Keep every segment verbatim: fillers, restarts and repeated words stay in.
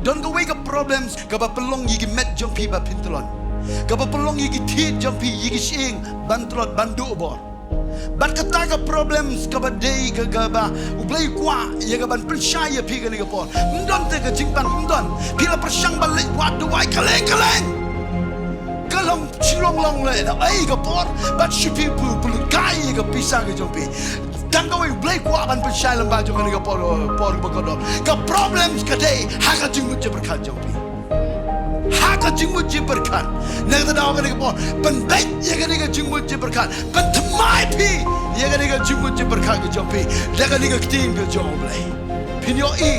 Don kawei ka problems kaba pynlong ïa ki met jong phi ba phin tlot. Kaba pynlong ïa ki thied jong phi, ïa ki shyieng ban tlot, ban duh bor. Bad kata ka problems kaba dei ka, kaba U Blei u kwah ïa ka ban pynshai ïa phi kane ka por. Ym don te ka jingpang, ym don. Phi la pyrshang ban leit wad duwai kylleng kylleng. Ka long shlong long leh da ei ka por, bad shu phi pynlut kai ïa ka pisa ka jong phi. Tang kawei, U Blei u kwah ban pynshai lyngba jong kane ka por, por ba kordor. Ka problems ka dei ha ka jingmut jingpyrkhat jong phi. Ha ka jingmut jingpyrkhat. Na kata ka daw kane ka por, pynbeit ïa kane ka jingmut jingpyrkhat. Pynthymmai phi ïa kane ka jingmut jingpyrkhat ka jong phi da kane ka ktien ka jong U Blei. Phin ïohi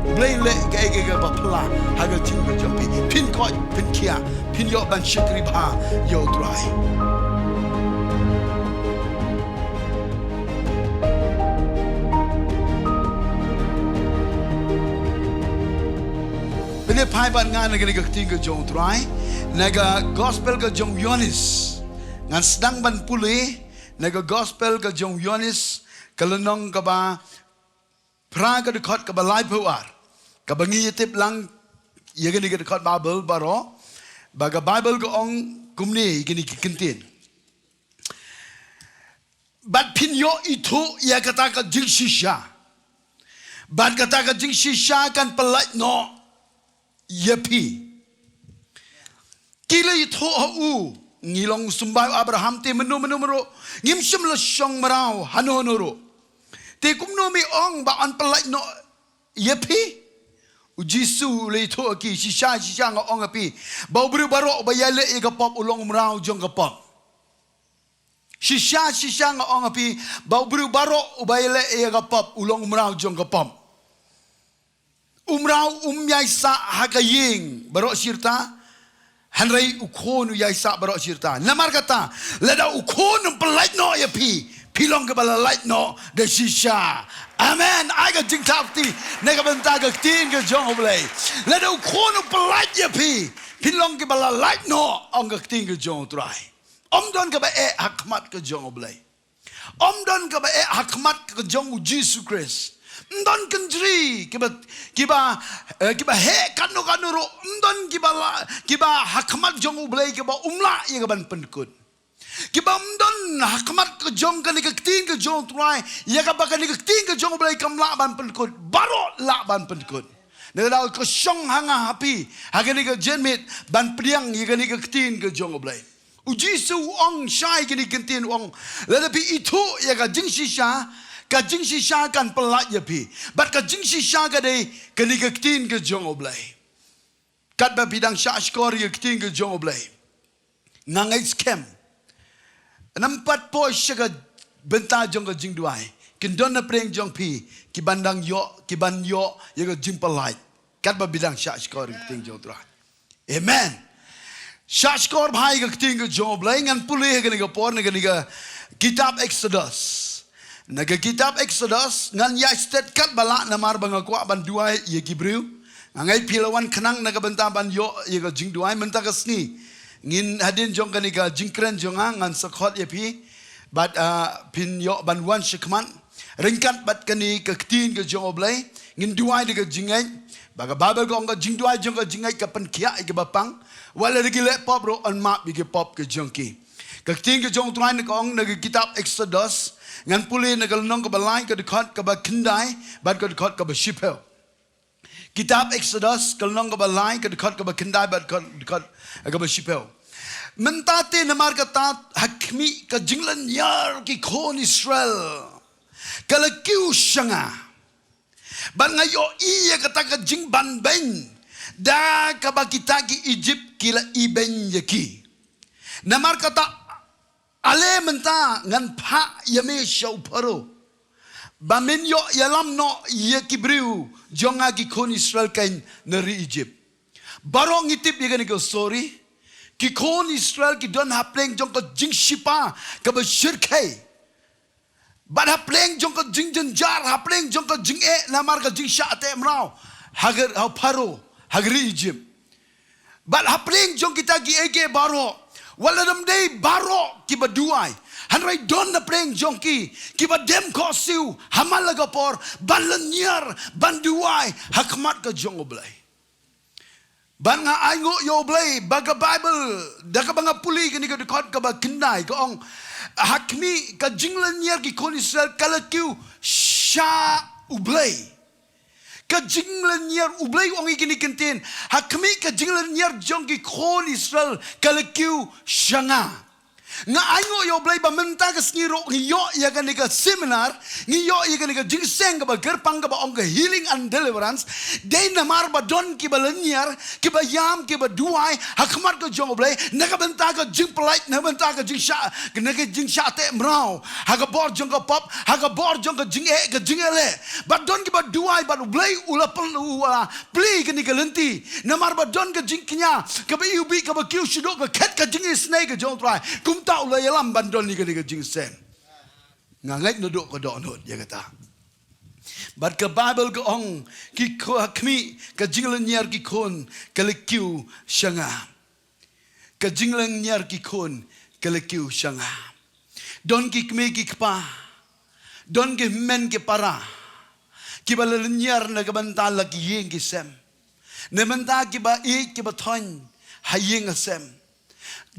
U Blei u leh kaei kaei kaba phylla ha ka jingmut jong phi. Phin koit, phin khiah, phin ïoh ban shakri bha ïa U Trai. Phin ïa phai bad nga na kane ka ktien ka jong U Trai na ka gospel ka jong u Ïoannis. Ngan sdang ban pule na ka gospel ka jong u Ïoannis, ka lynnong kaba phra, ka dkhot kaba laiphew ar. Kaba ngi ïa tip lang ïa kane ka dkhot Baibl baroh, ba ka Baibl ka ong kumne ïa kine ki ktien: Bad phin ïoh ithuh ïa kata ka jingshisha, bad kata ka jingshisha kan pyllait noh ïa phi. Ki la ithuh ha u, ngi long u symbai u Abraham te mynno mynno ruh, ngim shym la shong mraw hano hano ruh. Te kumno me ong ba yn pyllait noh ïa phi? U Jisu u la ithuh ha ki: Shisha shisha nga ong ha phi, ba u briew baroh uba ïaleh ïa ka pop u long u mraw jong ka pop. Shisha shisha nga ong ha phi, ba u briew baroh uba ïaleh ïa ka pop u long u mraw jong ka pop. U mraw um ïaisah ha ka ïing baroh shi rta, hynrei u khun u ïaisah baroh shi rta. Namar kata, lada u khun um pyllait noh ïa phi, phi long kiba la lait noh da shisha. Amen. Ai ka jingthap kti na ka bynta ka ktien ka jong U Blei. Lada u khun um pyllait ïa phi, phin long kiba la lait noh, ong ka ktien ka jong U Trai. Ym don kaba eh ha khmat ka jong U Blei. Ym don kaba eh ha khmat ka jong u Jisu Khrist. Ym don kynjri kiba, kiba, eh, kiba heh katno katno ruh. Ym don kiba la, kiba ha khmat jong U Blei kiba um lah ïa ka ban pynkut. Kiba ym don ha khmat ka jong kane ka ktien ka jong U Trai ïa kaba kane ka ktien ka jong U Blei kam lah ban pynkut. Baroh lah ban pynkut. Na kata ka daw ka shong ha nga ha phi ha kane ka janmiet ban pdiang ïa kane ka ktien ka jong U Blei. U Jisu u ong shai kine ki ktien, u ong, lada phi ithuh ïa ka jingshisha, ka jingshisha kan pyllait ïa phi. Bad ka jingshisha ka dei kane ka ktien ka jong U Blei. Katba phi dang shahshkor ïa ka ktien ka jong U Blei, nga ngeit skhem, ym pat poi sha ka bynta jong ka jingduwai, kin don na pdeng jong phi ki ban dang ïoh, ki ban ïoh ïa ka jingpyllait. Katba phi dang shahshkor ïa ka ktien jong U Trai. Amen. Shahshkor bha ïa ka ktien ka jong U Blei. Ngan pule ha kane ka por na kane ka kitab Exodus. Na ka kitab Exodus, ngan ïaid stet katba lah namar ba nga kwah ban duwai ïa ki briew. Nga ngeit phi la wan khnang na ka bynta ban ïoh ïa ka jingduwai mynta ka sngi. Ngin, hadien jong kane ka jingkren jong nga, ngan sa khot ïa phi bad, ah, phin ïoh ban wan sha khmat. Ryngkat bad kane ka ktien ka jong U Blei, ngin duwai da ka jingngeit. Ba ka Baibl ka ong ka jingduwai jong ka jingngeit ka pynkhiah ïa kiba pang. Wat la ki leh pop ruh yn map ïa ki pop ka jong ki. Ka ktien ka jong U Trai na ka ong na ka kitab Exodus, ngan pule na ka lynnong kaba lai, ka dkhot kaba khyndai bad ka dkhot kaba shiphew. Kitab Exodus, ka lynnong kaba lai, ka dkhot kaba khyndai bad ka dkhot kaba shiphew. Mynta te namar kata ha khmih ka jinglynñiar ki khun Israel ka la kiew sha nga. Bad nga ïohi ïa kata ka jingbanbeiñ da kaba kita ki Ijipt ki la ibeiñ ïa ki. Namar kata ale mynta ngan phah ïa me sha u Pharaoh, ba men ïoh ïalam noh ïa ki briew jong nga ki khun Israel kein na ri Ijipt. Baroh ngi tip ïa kane ka story. Ki khun Israel ki don hapdeng jong ka jingshipa kaba shyrkhei. Bad hapdeng jong ka jingjynjar, hapdeng jong ka jingeh namar ka jingshah teh mraw ha ka, ha u Pharaoh, ha ka ri Ijipt. Bad hapdeng jong kita kiei kiei baroh, wat la ym dei baroh kiba duwai, hynrei don hapdeng jong ki kiba dem khohsiew ha man la ka por ban lynñiar, ban duwai ha khmat ka jong U Blei. Ban nga ainguh ïa U Blei, ba ka Baibl, da kaba nga pule kane ka dkhot kaba khyndai ka ong, ha khmih ka jinglynñiar ki khun Israel ka la kiew sha U Blei. Ka jinglynñiar, U Blei u ong ïa kine ki ktien, ha khmih ka jinglynñiar jong ki khun Israel ka la kiew sha nga. Nga ainguh ïa U Blei ba mynta ka sngi ruh ngi ïoh ïa kane ka seminar, ngi ïoh ïa kane ka jingseng kaba kyrpang kaba ong ka healing and deliverance. Dei namar ba don kiba lynñiar, kiba ïam, kiba duwai ha khmat ka jong U Blei, na ka bynta ka jingpyllait, na ka bynta ka jingshah, na ka jingshah teh mraw ha ka bor jong ka pop, ha ka bor jong ka jingeh, ka jingeh leh. Ba don kiba duwai bad U Blei u la pyn-, u la plie kane ka lynti. Namar ba don ka jingkñia kaba iwbih kaba kiew shaduh ka khet ka jingisynei ka jong U Trai. Kumta u la ïalam ban don ïa kane ka jingseng. Nga ngeit naduh ka dohnud ïa kata. Bad ka Baibl ka ong, ki kho-, ha khmih ka jinglynñiar ki khun ka la kiew sha nga. Ka jinglynñiar ki khun ka la kiew sha nga. Don ki kmie ki kpa, don ki hynmen ki para, kiba la lynñiar na ka bynta la ki ïing ki sem, na ka bynta kiba ïeit kiba thoiñ ha ïing ha sem.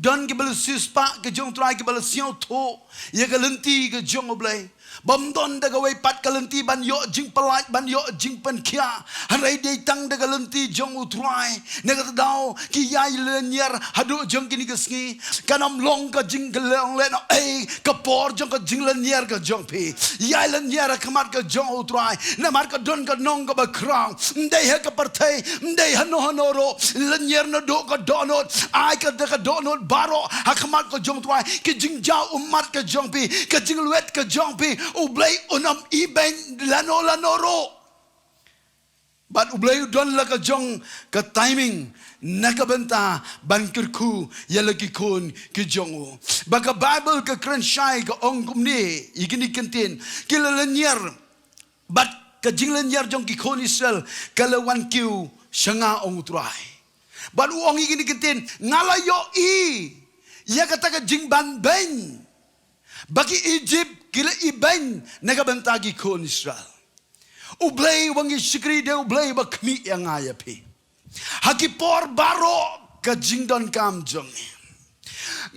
Don kiba la siewspah ka jong U Trai, kiba la sngewthuh ïa ka lynti ka jong U Blei. Bym don da kawei pat ka lynti ban ïoh jingpyllait, ban ïoh jingpynkhia, hynrei dei tang da ka lynti jong U Trai. Na kata ka daw ki ïai lynñiar haduh jong kine ki sngi. Kan ym long ka jinglong lehnohei ka por jong ka jinglynñiar ka jong phi. Ïai lynñiar ha khmat ka jong U Trai. Namar ka don ka nong kaba khraw. Ym dei ha ka pyrthei, ym dei hano hano ruh. Lynñiar naduh ka dohnud. Ai ka da ka dohnud baroh ha khmat ka jong U Trai. Ka jingjaw ummat ka jong phi, ka jinglwet ka jong phi, U Blei un ym ibeiñ lano lano ruh. Bad U Blei u don la ka jong ka timing na ka bynta ban kyrkhu ïa la ki khun ki jong u. Ba ka Baibl ka kren shai ka ong kumne, ïa kine ki ktien, ki la lynñiar, bad ka jinglynñiar jong ki khun Israel ka la wan kiew sha nga, ong U Trai. Bad u ong ïa kine ki ktien, nga la ïohi ïa kata ka jingbanbeiñ ba ki Egypt ki la ibeiñ na ka bynta ki khun Israel. U Blei uba ngi shakri dei U Blei uba khmih ïa nga ïa phi ha ki por baroh ka jingdonkam jong ngi.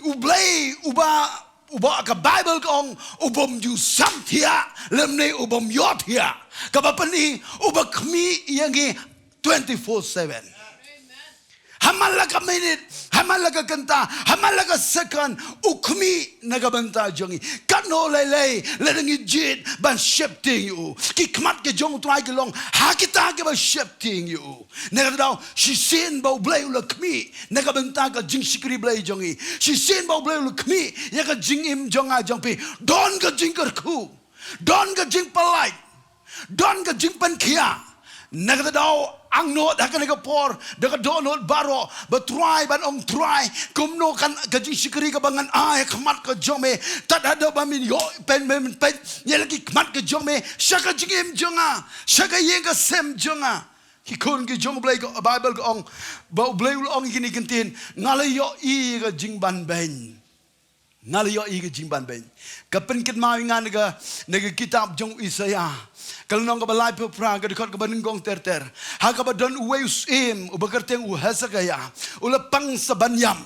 U Blei uba, uba ka Baibl ka ong, u bym ju sam thiah lymne u bym ïoh thiah. Kaba pyni, uba khmih ïa ngi twenty-four seven. Ha man la ka minit, ha man la ka kynta, ha man la ka second, u khmih na ka bynta jong ngi. Katno lei lei lada ngi jied ban sheptieng ïa u. Ki khmat ki jong U Trai ki long ha kita kiba sheptieng ïa u. Na kata ka daw, shisien ba U Blei u la khmih na ka bynta ka jingshakri Blei jong ngi, shisien ba U Blei u la khmih ïa ka jingim jong nga jong phi, don ka jingkyrkhu, don ka jingpyllait, don ka jingpynkhia. Na kata ka daw, angnud ha kane ka por da ka dohnud baroh, ba trai ban ong, Trai, kumno kan ka jingshakri kaba ngan ai ha khmat ka jong me, tad haduh ba men ïoh, pyn, men peit ïa la ki khmat ka jong me sha ka jingim jong nga, sha ka ïing ka sem jong nga. Ki khun ki jong U Blei, ka Baibl ka ong, ba U Blei u la ong ïa kine ki ktien, nga la ïohi ka jingbanbeiñ. Nga la ïohi ka jingbanbeiñ. Ka pynkynmaw ïa nga na ka, na ka kitab jong u Isaïah. Ka lynnong kaba laiphew phra, ka dkhot kaba nyngkong ter ter. Ha kaba don uwei u syiem uba kyrteng u Hesekiah, u la pang sa ban ïam.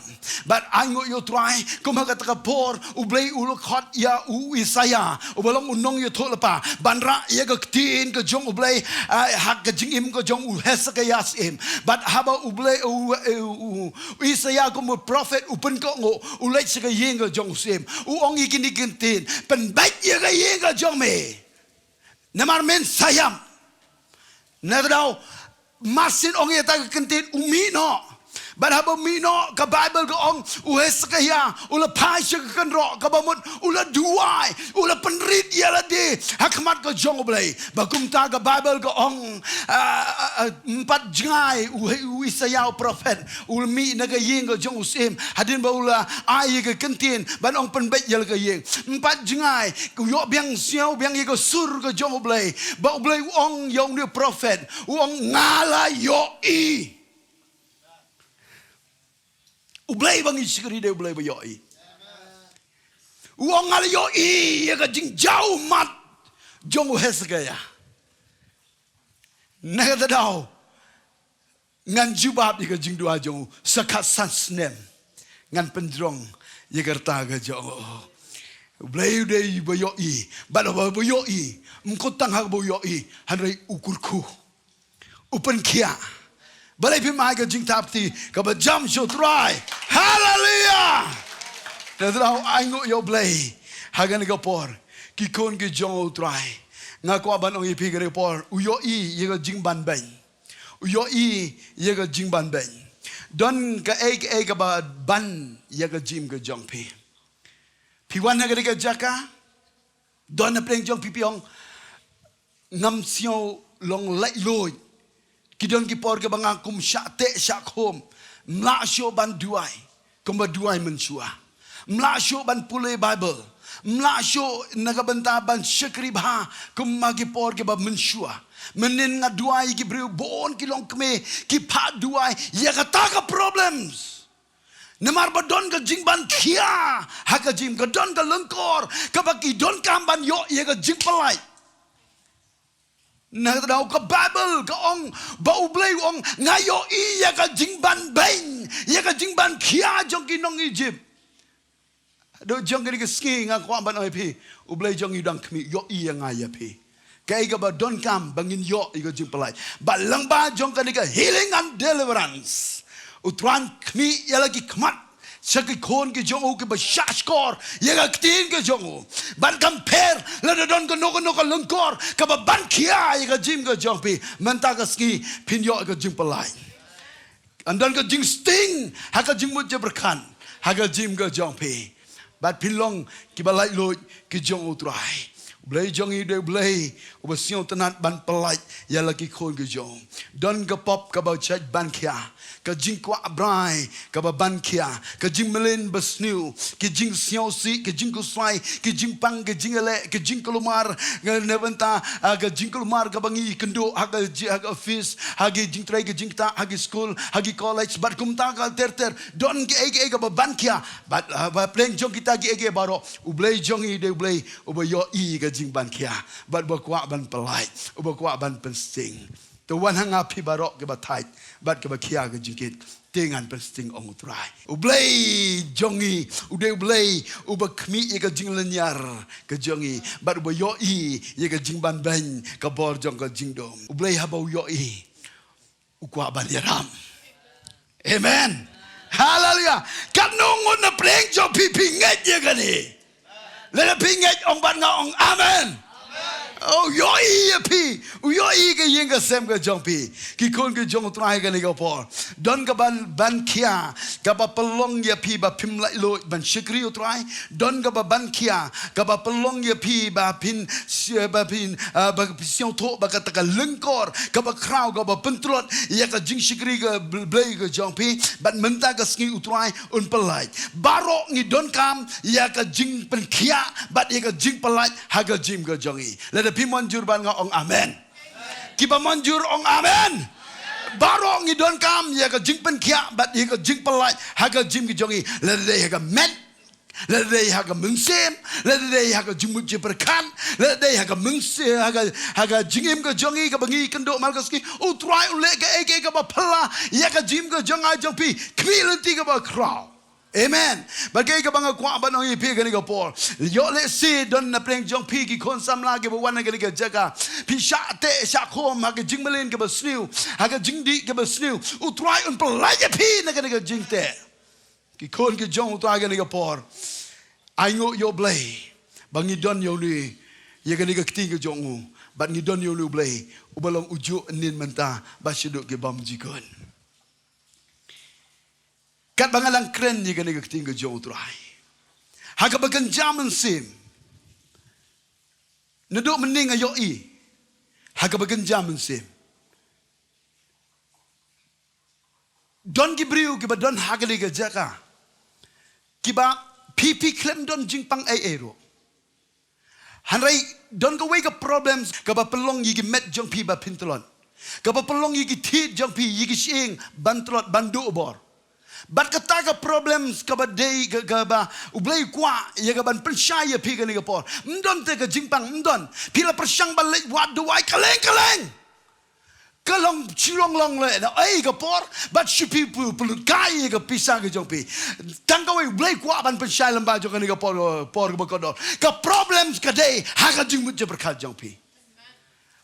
Bad ainguh ïa U Trai, kum ha kata ka por U Blei u la khot ïa u Isaïah, uba long u nongïathuhlypa, ban rah ïa ka ktien ka jong U Blei, ah, ha ka jingim ka jong u Hesekiah syiem. Bad haba U Blei, u, u, u, u Isaïah kum u prophet u pynkohnguh, u leit sha ka ïing ka jong u syiem, u ong ïa kine ki ktien, pynbeit ïa ka ïing ka jong me, namar men sa ïam. Na kata ka daw, mar syn ong ïa kata ka ktien, u mih noh. Bad haba u mih noh, ka Baibl ka ong, u Hesekiah u la phai sha ka kynroh, kaba mut u la duwai, u la pynrit ïa lade ha khmat ka jong U Blei. Bad kumta ka Baibl ka ong, ah, ah, ah, ym pat jngai u, u Isaïah u prophet u la mih na ka ïing ka jong u syiem, hadien ba u la ai ïa ka ktien ban ong pynbeit ïa la ka ïing. Ym pat jngai, u ïoh biang, sngew biang ïa ka sur ka jong U Blei, ba U Blei u ong ïa une u prophet, u ong, nga la ïohi. U Blei ba ngi shakri dei U Blei ba ïohi. U ong, nga la ïohi ïa ka jingjaw ummat jong u Hesekiah. Na kata ka daw, Ngan jubab ïa ka jingduwai jong u sa khatsan snem. Ngan pynjrong ïa ka rta ka jong u. U Blei u dei uba ïohi, bad uba, uba ïohi, ym kut tang ha kaba u ïohi, hynrei u kyrkhu, u pynkhiah. Balei phim ai ka jingthap kti kaba jam sha u Trai? Haleluya! Te trai, u ainguh ïa u Blei ha kane ka por. Ki khun ki jong u Trai, nga kwah ban ong ïa phi kane ka por, u ïohi ïa ka jingban beiñ. U ïohi ïa ka jingban beiñ. Don kaei kaei kaba ban ïa ka jingim ka jong phi. Phi wan ha kane ka jaka, don na pdeng jong phi, phi ong, ngam sngew long laitluid. Ki don ki por kiba nga kum shah teh shah khum, ym lah shuh ban duwai kumba duwai mynshuwa. Ym lah shuh ban pule Baibl. Ym lah shuh na ka bynta ban shakri bha kum ha ki por kiba mynshuwa. Mynnin nga duwai ïa ki briew bun ki longkmie, ki phah duwai ïa kata ka problems. Namar ba don ka jingban khia ha ka jingim, ka don ka lyngkor kaba ki donkam ban ïoh ïa ka jingpyllait. Na kata daw ka Baibl ka ong ba U Blei u ong, nga ïohi ïa ka jingbam beiñ, ïa ka jingban khia jong ki nong Ijipt. Haduh jong kane ka sngi nga kwah ban ong ïa phi, U Blei jong ngi u dang khmih, ïohi ïa nga ïa phi. Kaei kaba donkam ba ngin ïoh ïa ka jingpyllait. Bad lyngba jong kane ka healing and deliverance, U Trai un khmih ïa la ki khmat sha ki khun ki jong u kiba shahshkor ïa ka ktien ka jong u. Ban compare lada don kano kano ka lyngkor kaba ban khia ïa ka jingim ka jong phi, mynta ka sngi phin ïoh ïa ka jingpyllait. Kan don ka jingsting ha ka jingmut jingpyrkhat ha ka jingim ka jong phi. Bad phin long kiba laitluid ki jong U Trai. U Blei jong ngi u dei U Blei uba sngewtynnat ban pyllait ïa la ki khun ki jong u. Don ka pop kaba u shait ban khia, ka jingkwah brai kaba ban khia, ka jingmlien basniew, ki jingsngewsih, ki jingkhuslai, ki jingpang, ki jingïaleh, ki jingkulmar, na bynta, ah, ka jingkulmar kaba ngi kynduh ha ka ji-, ha ka office, ha ki jingtrei ki jingktah, ha ki skul, ha ki college, bad kumta ka ter ter. Don kiei kiei kaba ban khia, bad, ah, ba pdeng jong kita kiei kiei baroh, U Blei jong ngi u dei U Blei uba ïohi ka jingban khia, bad uba kwah ban pyllait, uba kwah ban pynsting. To wan ha nga phi baroh kiba thait bad kiba khia ka jingkit, te ngan pynsting, ong U Trai. U Blei jong ngi u dei U Blei uba khmih ïa ka jinglynñiar ka jong ngi, bad uba ïohi ïa ka jingban beiñ, ka bor jong ka jingdum. U Blei haba u ïohi, u kwah ban ïarap. Amen. Haleluya. Katno ngut na pdeng jong phi phi ngeit ïa kane? Lada phi ngeit, ong bad nga, ong amen. U ïohi ïa phi, u ïohi ka ïing ka sem ka jong phi. Ki khun ki jong U Trai, kane ka por don kaba ban khia kaba pynlong ïa phi ba phim laitluid ban shakri U Trai. Don kaba ban khia kaba pynlong ïa phi ba phin, ba phin, ah, ba phin sngewthuh ba kata ka lyngkor kaba khraw kaba pyntlot ïa ka jingshakri ka Blei ka jong phi. Bad mynta ka sngi U Trai un pyllait. Baroh ngi donkam ïa ka jingpynkhiah bad ïa ka jingpyllait ha ka jingim ka jong ngi. Lada phi mynjur bad nga, ong amen. Kiba mynjur, ong amen. Baroh ngi donkam ïa ka jingpynkhiah bad ïa ka jingpyllait ha ka jingim ka jong ngi. Lada dei ha ka met, lada dei ha ka mynsiem, lada dei ha ka jingmut jingpyrkhat, lada dei ha ka mynsiem, ha ka, ha ka jingim ka jong ngi kaba ngi kynduh man ka sngi, U Trai u leh kaei kaei kaba phylla ïa ka jingim ka jong nga jong phi. Khmih lynti kaba khraw. Amen. Bad kaei kaba nga kwah ban ong ïa phi kane ka por, ïoh lehse don na pdeng jong phi ki khun samla kiba wan na kane ka jaka, phi shah teh shah khum ha ka jingmlien kaba sniew, ha ka jingdih kaba sniew. U Trai un pyllait ïa phi na kane ka jingteh. Ki khun ki jong U Trai, kane ka por, ainguh ïa U Blei ba ngi don ïa une, ïa kane ka ktien ka jong u, bad ngi don ïa une U Blei uba long ujuh, ynnin, mynta bad shaduh ki bymjukut. Katba nga dang kren ïa kane ka ktien ka jong U Trai, ha kaba kynja mynsiem, naduh mynne nga ïohi, ha kaba kynja mynsiem, don ki briew kiba don ha kane ka jaka, kiba phi, phi khlem don jingpang ei ei ruh. Hynrei don kawei ka problems kaba pynlong ïa ki met jong phi ba phin tlot, kaba pynlong ïa ki thied jong phi, ïa ki shyieng ban tlot, ban duh bor. Bad kata ka problems kaba dei ka, kaba U Blei u kwah ïa ka ban pynshai ïa phi kane ka por. Ym don te ka jingpang, ym don. Phi la pyrshang ban leit wad duwai kylleng kylleng. Ka long shu long long leh na ei ka por, bad shu phi pynlut kai ïa ka pisa ka jong phi. Tang kawei, U Blei u kwah ban pynshai lyngba jong kane ka por, por kaba kordor. Ka problem ka dei ha ka jingmut jingpyrkhat jong phi.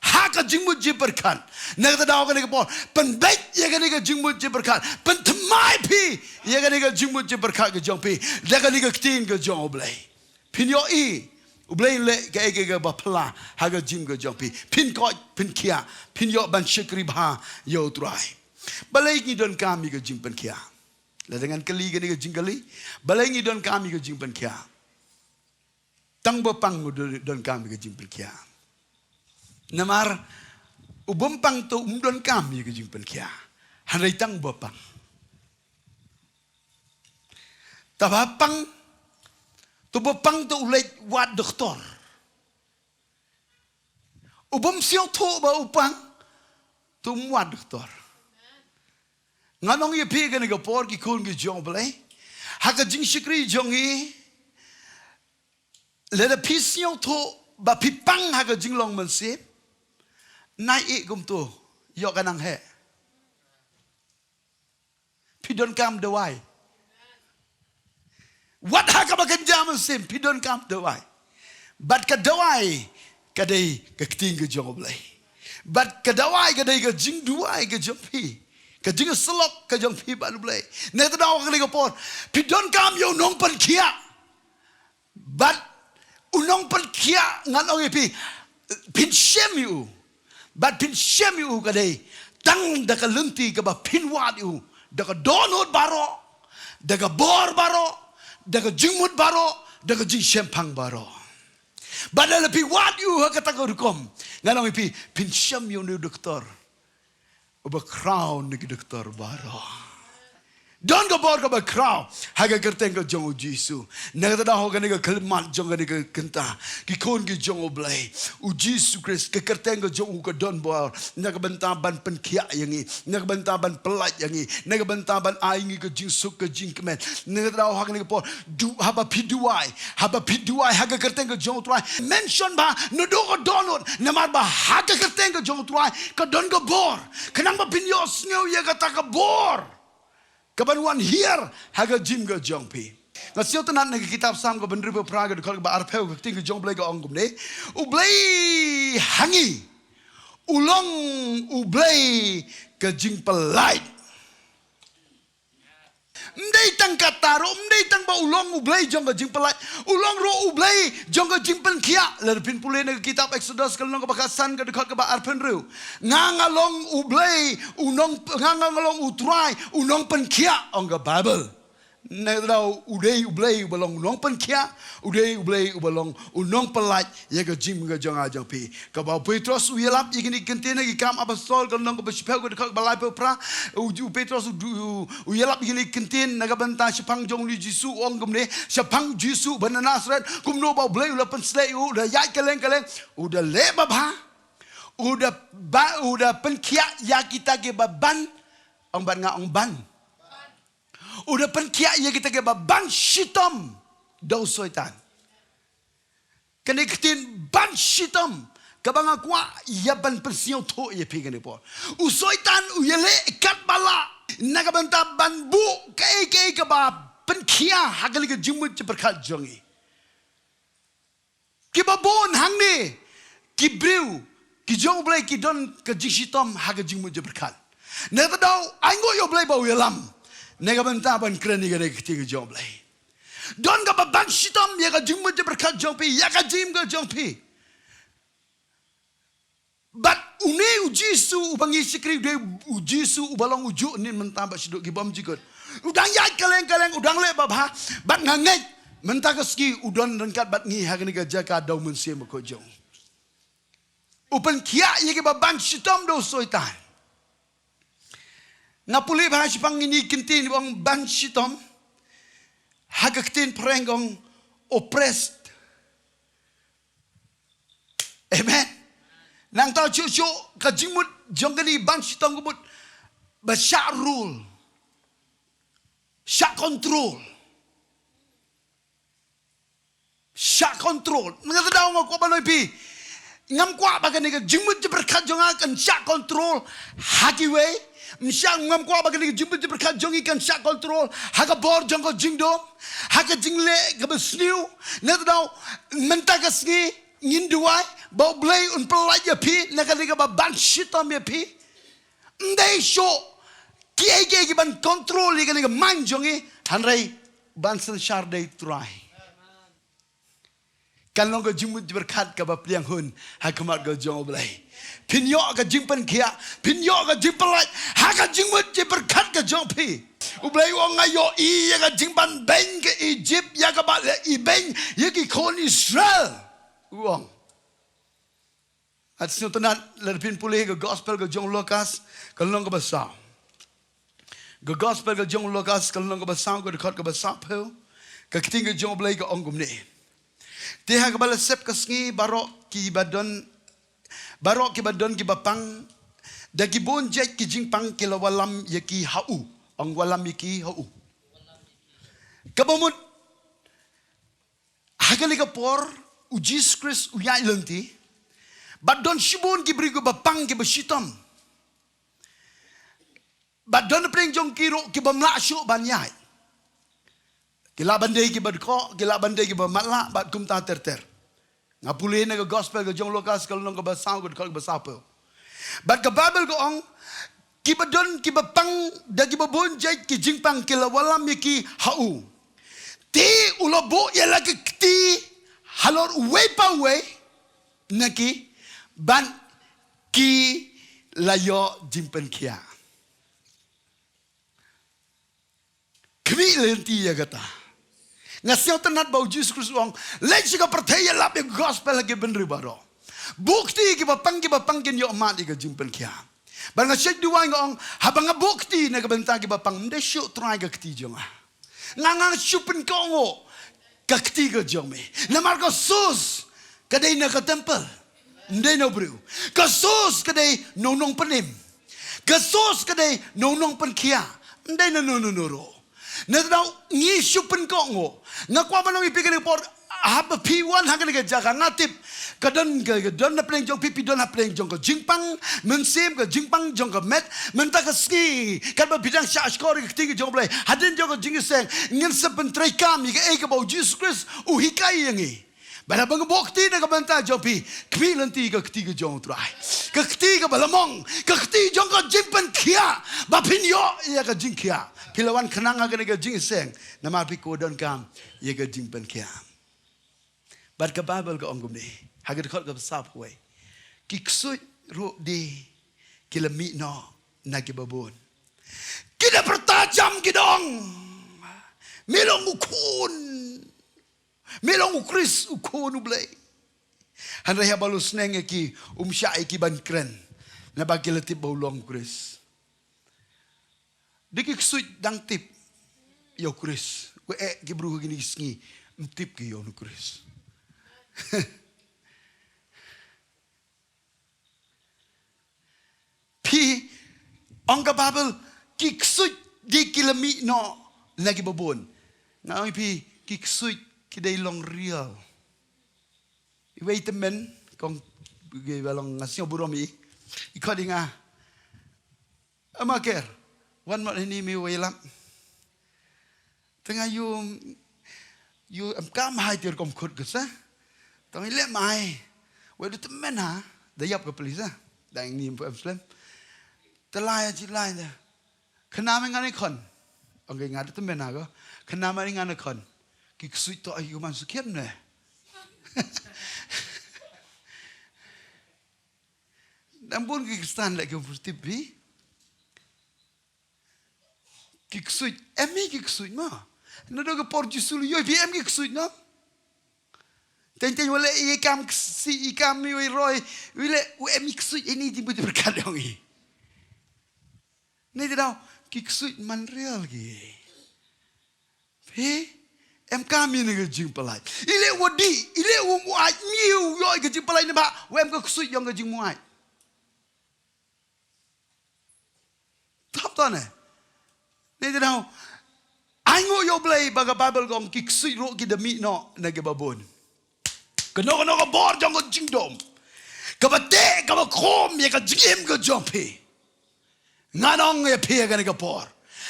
Ha ka jingmut jingpyrkhat. Na kata ka daw kane ka por, pynbeit ïa kane ka jingmut jingpyrkhat. Pynthymmai phi ïa kane ka jingmut jingpyrkhat ka jong phi da kane ka ktien ka jong U Blei. Phin ïohi U Blei un leh kaei kaei kaba phylla ha ka jingim ka jong phi. Phin koit, phin khiah, phin ïoh ban shakri bha ïa U Trai. Balei ngi donkam ïa ka jingpynkhiah? Lada ngan kylli kane ka jingkylli, balei ngi donkam ïa ka jingpynkhiah? Tang uba pang u don, donkam ïa ka jingpynkhiah. Namar u bym pang to um donkam ïa ka jingpynkhiah. Hynrei tang uba pang. Te uba pang, te uba pang to u leit wad doktor. U bym sngewthuh ba u pang, to um wad doktor. Ngan ong ïa phi kane ka por, ki khun ki jong U Blei, ha ka jingshakri jong ngi, lada phi sngewthuh ba phi pang ha ka jinglong mynsiem, nai ïeh kumto, ïoh ka nang heh. Phi donkam dawai. Wat ha kaba kynja mynsiem, phi donkam dawai. Bad ka dawai ka dei ka ktien ka jong U Blei. Bad ka dawai ka dei ka jingduwai ka jong phi, ka jingsyllok ka jong phi bad U Blei. Na kata ka daw kane ka por, phi donkam ïa u nongpynkhiah. Bad u nongpynkhiah, ngan ong ïa phi, phin shem ïa u. Bad phin shem ïa u ka dei tang da ka lynti kaba phin wad ïa u da ka dohnud baroh, da ka bor baroh, da ka jingmut baroh, da ka jingshemphang baroh. Bad lada phi wad ïa u ha kata ka rukom, ngan ong ïa phi, phin shem ïa une u doktor uba khraw na ki doktor baroh. Don ka bor kaba khraw ha ka kyrteng ka jong U Jisu. Na kata ka daw kane ka khyllipmat jong kane ka kynta, ki khun ki jong U Blei, U Jisu Khrist, ka kyrteng ka jong u ka don bor na ka bynta ban pynkhiah ïa ngi, na ka bynta ban pyllait ïa ngi, na ka bynta ban ai ngi ka jingsuk ka jingkmen. Na kata ka daw ha kane ka por, du, haba phi duwai, haba phi duwai ha ka kyrteng ka jong U Trai, mention bha naduh ka dohnud, namar ba ha ka kyrteng ka jong U Trai ka don ka bor. Khnang ba phin ïohsngew ïa kata ka bor kaban wan hiar ha ka jingim ka jong phi. Nga sngewtynnat na ka kitab Salm kaba hynriewphew phra, ka dkhot kaba arphew, ka ktien ka jong U Blei ka ong kumne: U Blei ha ngi u long U Blei ka jingpyllait. Ym dei tang kata ruh, ym dei tang ba u long U Blei jong ka jingpyllait, u long ruh U Blei jong ka jingpynkhiah. Lada phin pule na ka kitab Exodus ka lynnong kaba khatsan, ka dkhot kaba arphew hynriew: Nga nga long U Blei u nong, nga nga long U Trai u nongpynkhiah, ong ka Baibl. Na kata ka daw u dei U Blei uba long u nongpynkhiah, u dei U Blei uba long u nongpyllait ïa ka jingim ka jong nga jong phi. Kaba u Petros u ïalap ïa kine ki ktien ha ki Kam Apostol ka lynnong kaba shiphew, ka dkhot kaba laiphew phra, u, u Petros u, u, u ïalap ïa kine ki ktien na ka bynta shaphang jong une U Jisu, u ong kumne shaphang U Jisu ba na Nasareth, kumno ba U Blei u la pynsleh ïa u, u da ïaid kylleng kylleng, u da leh babha, u da ba, u da pynkhiah ïa kita kiba ban, ong bad nga, ong ban. U da pynkhiah ïa kita kiba ban shitom da u Soitan. Kane ka ktien ban shitom kaba nga kwah ïa ban pynsngewthuh ïa phi kane por. U Soitan u ïaleh katba lah na ka bynta ban buh kaei kaei kaba pynkhiah ha kane ka jingmut jingpyrkhat jong ngi. Kiba bun hangne ki briew ki jong U Blei ki don ka jingshitom ha ka jingmut jingpyrkhat. Na kata ka daw ai nguh ïa U Blei ba u ïalam na ka bynta ban kren ïa kane ka ktien ka jong U Blei. Don kaba ban shitom ïa ka jingmut jingpyrkhat jong phi, ïa ka jingim ka jong phi. Bad une U Jisu uba ngi shakri u dei U Jisu uba long ujuh, une mynta bad shaduh, ki bym jukut. U dang ïaid kylleng kylleng, u dang leh babha, bad nga ngeit mynta ka sngi u don ryngkat bad ngi ha kane ka jaka daw mynsiem bakhuid jong u. U pynkhiah ïa kiba ban shitom da u Soitan. Nga pule bha shaphang kine ki ktien ba ong ban shitom, ha ka ktien phareng ka ong oppressed. Amen. Nangta shuh shuh ka jingmut jong kane ban shitom ka mut ba shah rule, shah control. Shah control. Na kata ka daw nga kwah ban ong ïa phi, Ngam kwah ba kane ka jingmut jingpyrkhat jong nga kan shah control ha kiwei. Ngam shah, ngam kwah ba kane ka jingmut jingpyrkhat jong ngi kan shah control ha ka bor jong ka jingdum, ha ka jingleh kaba sniew. Nangta mynta ka sngi ngin duwai ba U Blei un pyllait ïa phi na kane kaba ban shitom ïa phi. Ym dei shuh kiei kiei ki ban control ïa kane ka mind jong ngi, hynrei ban synshar dei U Trai. Kan long ka jingmut jingpyrkhat kaba pdiang hun ha khmat ka jong U Blei. Phin ïoh ka jingpynkhiah, phin ïoh ka jingpyllait ha ka jingmut jingpyrkhat ka jong phi. U Blei u ong, nga ïohi ïa ka jingban beiñ ka Ijipt ïa kaba la ibeiñ ïa ki khun Israel, u ong. Ngan sngewtynnat lada phin pule ka gospel ka jong u Lukas ka lynnong kaba saw. Ka gospel ka jong u Lukas ka lynnong kaba saw, ka dkhot kaba sawphew. Ka ktien ka jong U Blei ka ong kumne: Te ha kaba la sep ka sngi, baroh kiba don, baroh kiba don kiba pang da ki bun jait ki jingpang ki la wallam ïa ki ha u. Ong, wallam ïa ki ha u. Kaba mut, ha kane ka por u Jisu Khrist u ïaid lynti, bad don shibun ki briew kiba pang kiba shitom. Bad don na pdeng jong ki ruh kiba ym lah shuh ban ïaid. Ki lah ban dei kiba dkoh, ki lah ban dei kiba matlah, bad kumta ter ter. Nga pule na ka gospel ka jong u Lukas ka lynnong kaba saw, ka dkhot kaba sawphew. Bad ka Baibl ka ong, kiba don kiba pang da kiba bun jait ki jingpang ki la wallam ïa ki ha u. Te u la buh ïa la ka kti halor uwei pa uwei na ki, bad ki la ïoh jingpynkhiah. Khmih lynti ïa kata. Nga sngewtynnat ba u Jisu Khrist u ong, leit sha ka pyrthei, ïalap ïa ka gospel ha ki bynriew baroh. Buh kti, kiba pang kiba pang kin ïoh mad ïa ka jingpynkhiah. Bad nga shait duwai, nga ong, haba nga buh kti na ka bynta kiba pang, ym dei shuh Trai ka kti jong nga. Nga, nga shu pynkohnguh ka kti ka jong me. Namar ka source ka dei na ka temple, ym dei na u briew. Ka source ka dei na u nongpynim. Ka source ka dei na u nongpynkhiah, ym dei na no no no ruh. Nangta ngi shu pynkohnguh. Nga kwah ban ong ïa phi kane ka por, haba phi wan ha kane ka jaka, nga tip ka don ka, ka don na pdeng jong phi, phi don ha pdeng jong ka jingpang mynsiem, ka jingpang jong ka met. Mynta ka sngi katba phi dang shah shkor ïa ka kti ka jong U Blei, hadien jong ka jingïaseng ngin sa pyntreikam ïa kaei kaba u Jisu Khrist u hikai ïa ngi. Bad haba nga buh kti na ka bynta jong phi, khmih lynti ka kti ka jong u Trai, ka kti kaba la mong, ka kti jong ka jingpynkhiah, ba phin ïoh ïa ka jingkhiah. Phi la wan khnang ha kane ka jingïaseng namar phi kwah donkam ïa ka jingpynkhiah. Bad ka Baibl ka ong kumne ha ka dkhot kaba sawphew wei: Ki ksuid ruh de ki la mih noh na kiba bun. Ki da pyrta jam, ki da ong, me long u khun, me long u Khrist, u Khun u Blei. Hynrei haba la u sneng ïa ki, um shah ïa ki ban kren, naba ki la tip ba u long u Khrist. De ki ksuid dang tip ïa u Khrist. Wei, eh, ki briew ha kine ki sngi ym tip ki ïa u Khrist. Phi, ong ka Baibl, ki ksuid de ki la mih noh na kiba bun. Nga ong ïa phi, ki ksuid ki dei long rial. Iwei i tymmen, kong, iwei ba long nga sngew burom ïa i, i khot ïa nga, Ama Ker, wan mot hangne me wei lap. Te nga ïoh, ïoh em kam hai tiar kom khut ka sa. Tang i leh mai. Wei da tymmen ha, da ïap ka pli sa. Dang ni em slem. Te lai, ji lai da. Khnang me ngan ïa khon. Ong ka nga da tymmen ha ko. Khnang me ngan ïa khon. Ki ksuid to ai u man sukhian ne. Dang bun ki Khristan leh ki pyrtip hi. Ki ksuid, em hi ki ksuid mo. Naduh ka por Jisu u ïoh phi em ki ksuid no. Teng teng wale i kam ksi i kam i wei roi. Wale u em ki ksuid ini di budi berkat dong i. Ni ti dau ki ksuid man rial ki. Phi, em kam ïa ka jingpyllait. I leh wa dih, i leh wa muaid, mi u ïoh ka jingpyllait ne ba, wa em ka ksuid jong ka jingmuaid. Tap to ne. Ni ti dau. Ai nguh ïa u Blei ba ka Baibl ka ong ki ksuid ruh ki da mih noh na kiba bun. Kano kano ka bor jong ka jingdum. kaba teh, kaba khum ïa ka jingim ka jong phi. Ngan ong ïa phi ha kane ka por,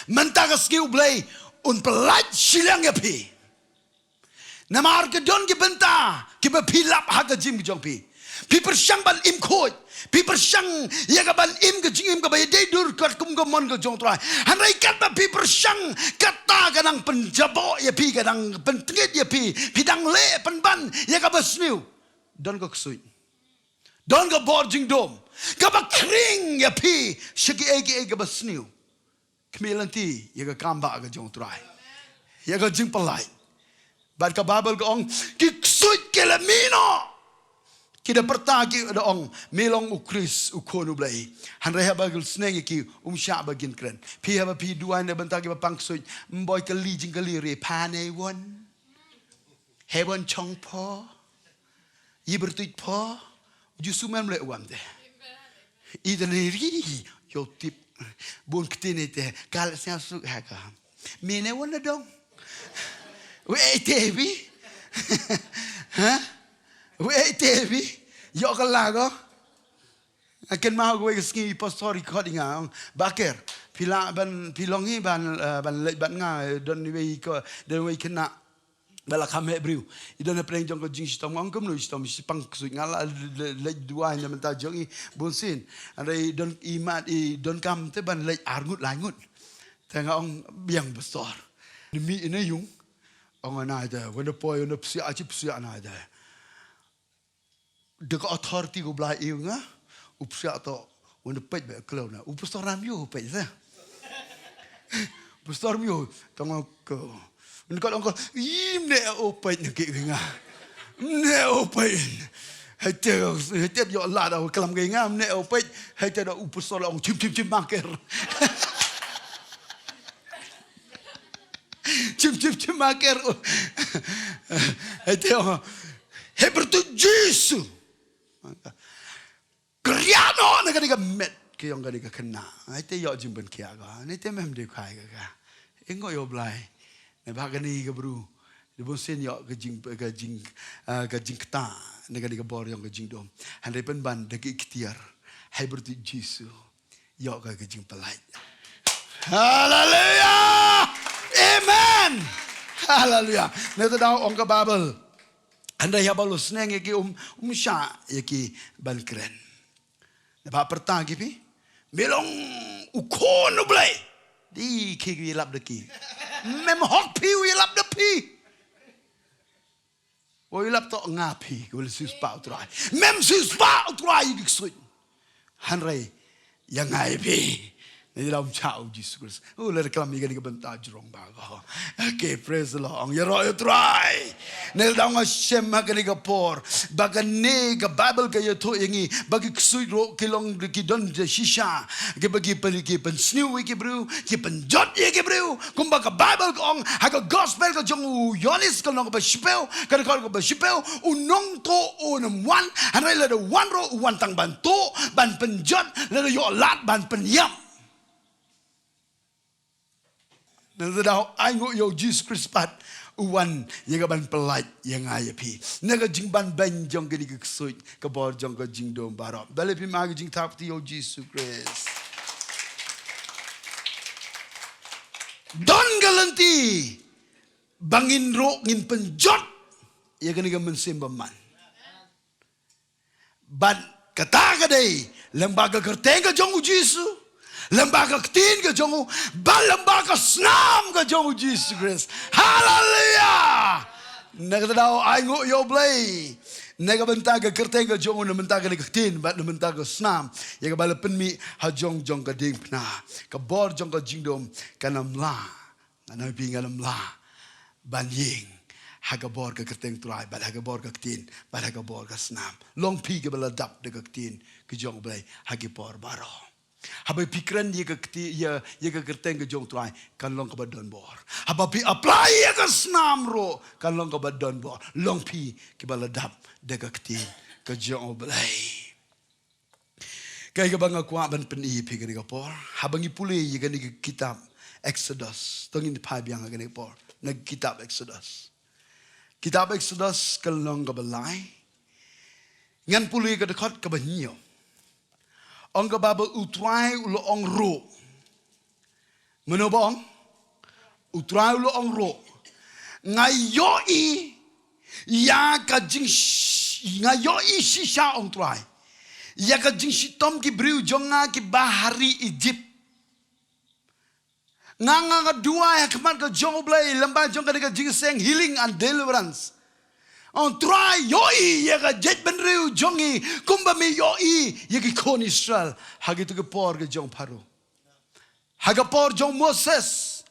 mynta ka sngi U Blei un pyllait shiliang ïa phi. Namar ka don ki bynta kiba phi lap ha ka jingim ka jong phi. Phi pyrshang ban im khuid, phi pyrshang ïa ka ban im ka jingim kaba ïadei dur katkum ka mon ka jong U Trai. Hynrei katba phi pyrshang, kata ka dang pynjaboh ïa phi, ka dang pyntngit ïa phi, phi dang leh pynban ïa kaba sniew. Don ka ksuid, don ka bor jingdum kaba khring ïa phi sha kiei kiei kaba sniew. Khmih lynti ïa ka kam bah ka jong U Trai, ïa ka jingpyllait. Bad ka Baibl ka ong, ki ksuid ki la mih noh. Ki da pyrta, ki da ong, me long U Khrist, U Khun U Blei. Hynrei haba ki la sneng ïa ki, um shah ba kin kren. Phi haba phi duwai na bynta kiba pang ksuid, ym boi kylli jingkylli re, pha ne won? He won chong pho? Yi byrtuit pho? U Jisu mem leh wam te. I te ne ri, ïoh tip. Bun ktien ite, kal sñiaw suk ha ka. Me ne won na dong? Wei te bi? Ha? Wei te bi? Ïoh ka la ko? Aken ma ko wei ka sngi pastor i khot i nga, ong, Baker, phi lah ban, phi long hi ban, eh, ban leit bad nga, eh, don wei ko, don wei khynnah ba la kham heh briew. I don hapdeng jong ka jingshitom, nga ong kumno i shitom, shi pang ksuid, nga la le-, le-, leit duwai na bynta jong i bunsien. Hynrei i don i mat, i donkam te ban leit ar ngut lai ngut. Te nga ong biang pastor. Ni mih ina yung. Ong ana te, wan da poi, wan da psiah, chi psiah na te. Da ka authority ka U Blai ïa nga, u psiah to, wan da peit ba kloi na. U pastor nam ïoh peit sa. U pastor nam ïoh, tang ko. Ni ka ong ko, im ne o peit na ki nga. Ne o peit. Hai te, hai te ïoh la da klam ki nga, ne o peit. Hai te da u pastor ong chim chim chim maker. Chim chim chim maker. Hai te ong, he byrtuit Jisu. Kria noh na kane ka met ka ïong kane ka khynnah. Ai te ïoh jingpynkhiah ka. Ai te mem dei khai ka ka. Ïngoh ïa U Blai. Naba kane ka bru. Dei bunsien ïoh ka jing, ka jing, ah, ka jingkta na kane ka bor ïong ka jingdum. Hynrei pynban da ki ktien. Hai byrtuit Jisu. Ïoh ka ka jingpyllait. Haleluya. Amen. Haleluya. Neta daw ong ka Baibl. Hynrei haba u la sneng ïa ki um, um shah ïa ki ban kren. Naba pyrta ki phi, me long u khun U Blei. Dei ki ki lap da ki. Mem hok phi u lap da phi. U lap to nga phi, u la siewspah U Trai. Mem siewspah U Trai ïa ki ksuid. Hynrei ïa nga ïa phi. Ngi la um shah U Jisu Khrist. U la reklam ïa kane ka bynta jrong ba ko. Okay, praise the Lord. Ïaroh ïa U Trai. Ngi la ong shem ha kane ka por. Ba kane ka Baibl ka ïathuh ïa ngi ba ki ksuid ruh ki long ki don da shisha. Ki ba ki pyn, ki pynsniew ïa ki briew, ki pynjot ïa ki briew. Kumba ka Baibl ka ong ha ka gospel ka jong u Ïoannis ka lynnong kaba shiphew, ka dkhot kaba shiphew, u nongtuh un ym wan, hynrei lada wan ruh u wan tang ban tuh, ban pynjot, lada ïoh lad ban pynïap. Nangta da u ainguh ïa u Jisu Khrist pat u wan ïa ka ban pyllait ïa nga ïa phi na ka jingbanbeiñ jong kane ka ksuid, ka bor jong ka jingdum baroh. Balei phim ai ka jingthap kti ïa u Jisu Khrist? Don ka lynti ba ngin ruh ngin pynjot ïa kane ka mynsiem bymman. Bad kata ka dei lyngba ka kyrteng ka jong u Jisu, lyngba ka ktien ka jong u, bad lyngba ka snam ka jong u Jisu Khrist. Haleluya! Na kata da u ainguh ïa U Blei na ka bynta ka kyrteng ka jong u, na bynta kane ka ktien bad na bynta ka snam, ïa kaba la pynmih ha jong jong ka diengphna. Ka bor jong ka jingdum kan ym lah. Ngan ong ïa phi, ngan ym lah ban ïeng ha ka bor ka kyrteng Trai, bad ha ka bor ka ktien, bad ha ka bor ka snam. Long phi kiba la dap da ka ktien ka jong U Blei ha ki por baroh. Haba phi kren ïa ka kti-, ïa, ïa ka kyrteng ka jong Trai, kan long kaba don bor. Haba phi apply ïa ka snam ruh, kan long kaba don bor. Long phi kiba la dap da ka ktien ka jong U Blei. Kaei kaba nga kwah ban pyni ïa phi kane ka por, haba ngi pule ïa kane ka kitab Exodus, to ngin phai biang ha kane ka por na ka kitab Exodus. Kitab Exodus ka lynnong kaba lai. Ngan pule ka dkhot kaba hynñiew. Ong ka Baibl, U Trai u la ong ruh. Mano ba ong? U Trai u la ong ruh. Nga ïohi ïa ka jing sh-, nga ïohi shisha, ong Trai, ïa ka jingshitom ki briew jong nga kiba ha ri Egypt. Nga, nga, nga duwai ha khmat ka jong U Blei lyngba jong kane ka jingïaseng healing and deliverance. Ong Trai, ïohi ïa ka jaitbynriew jong ngi kumba me ïohi ïa ki khun Israel ha kito ki por ka jong Pharaoh. Ha ka por jong Moses.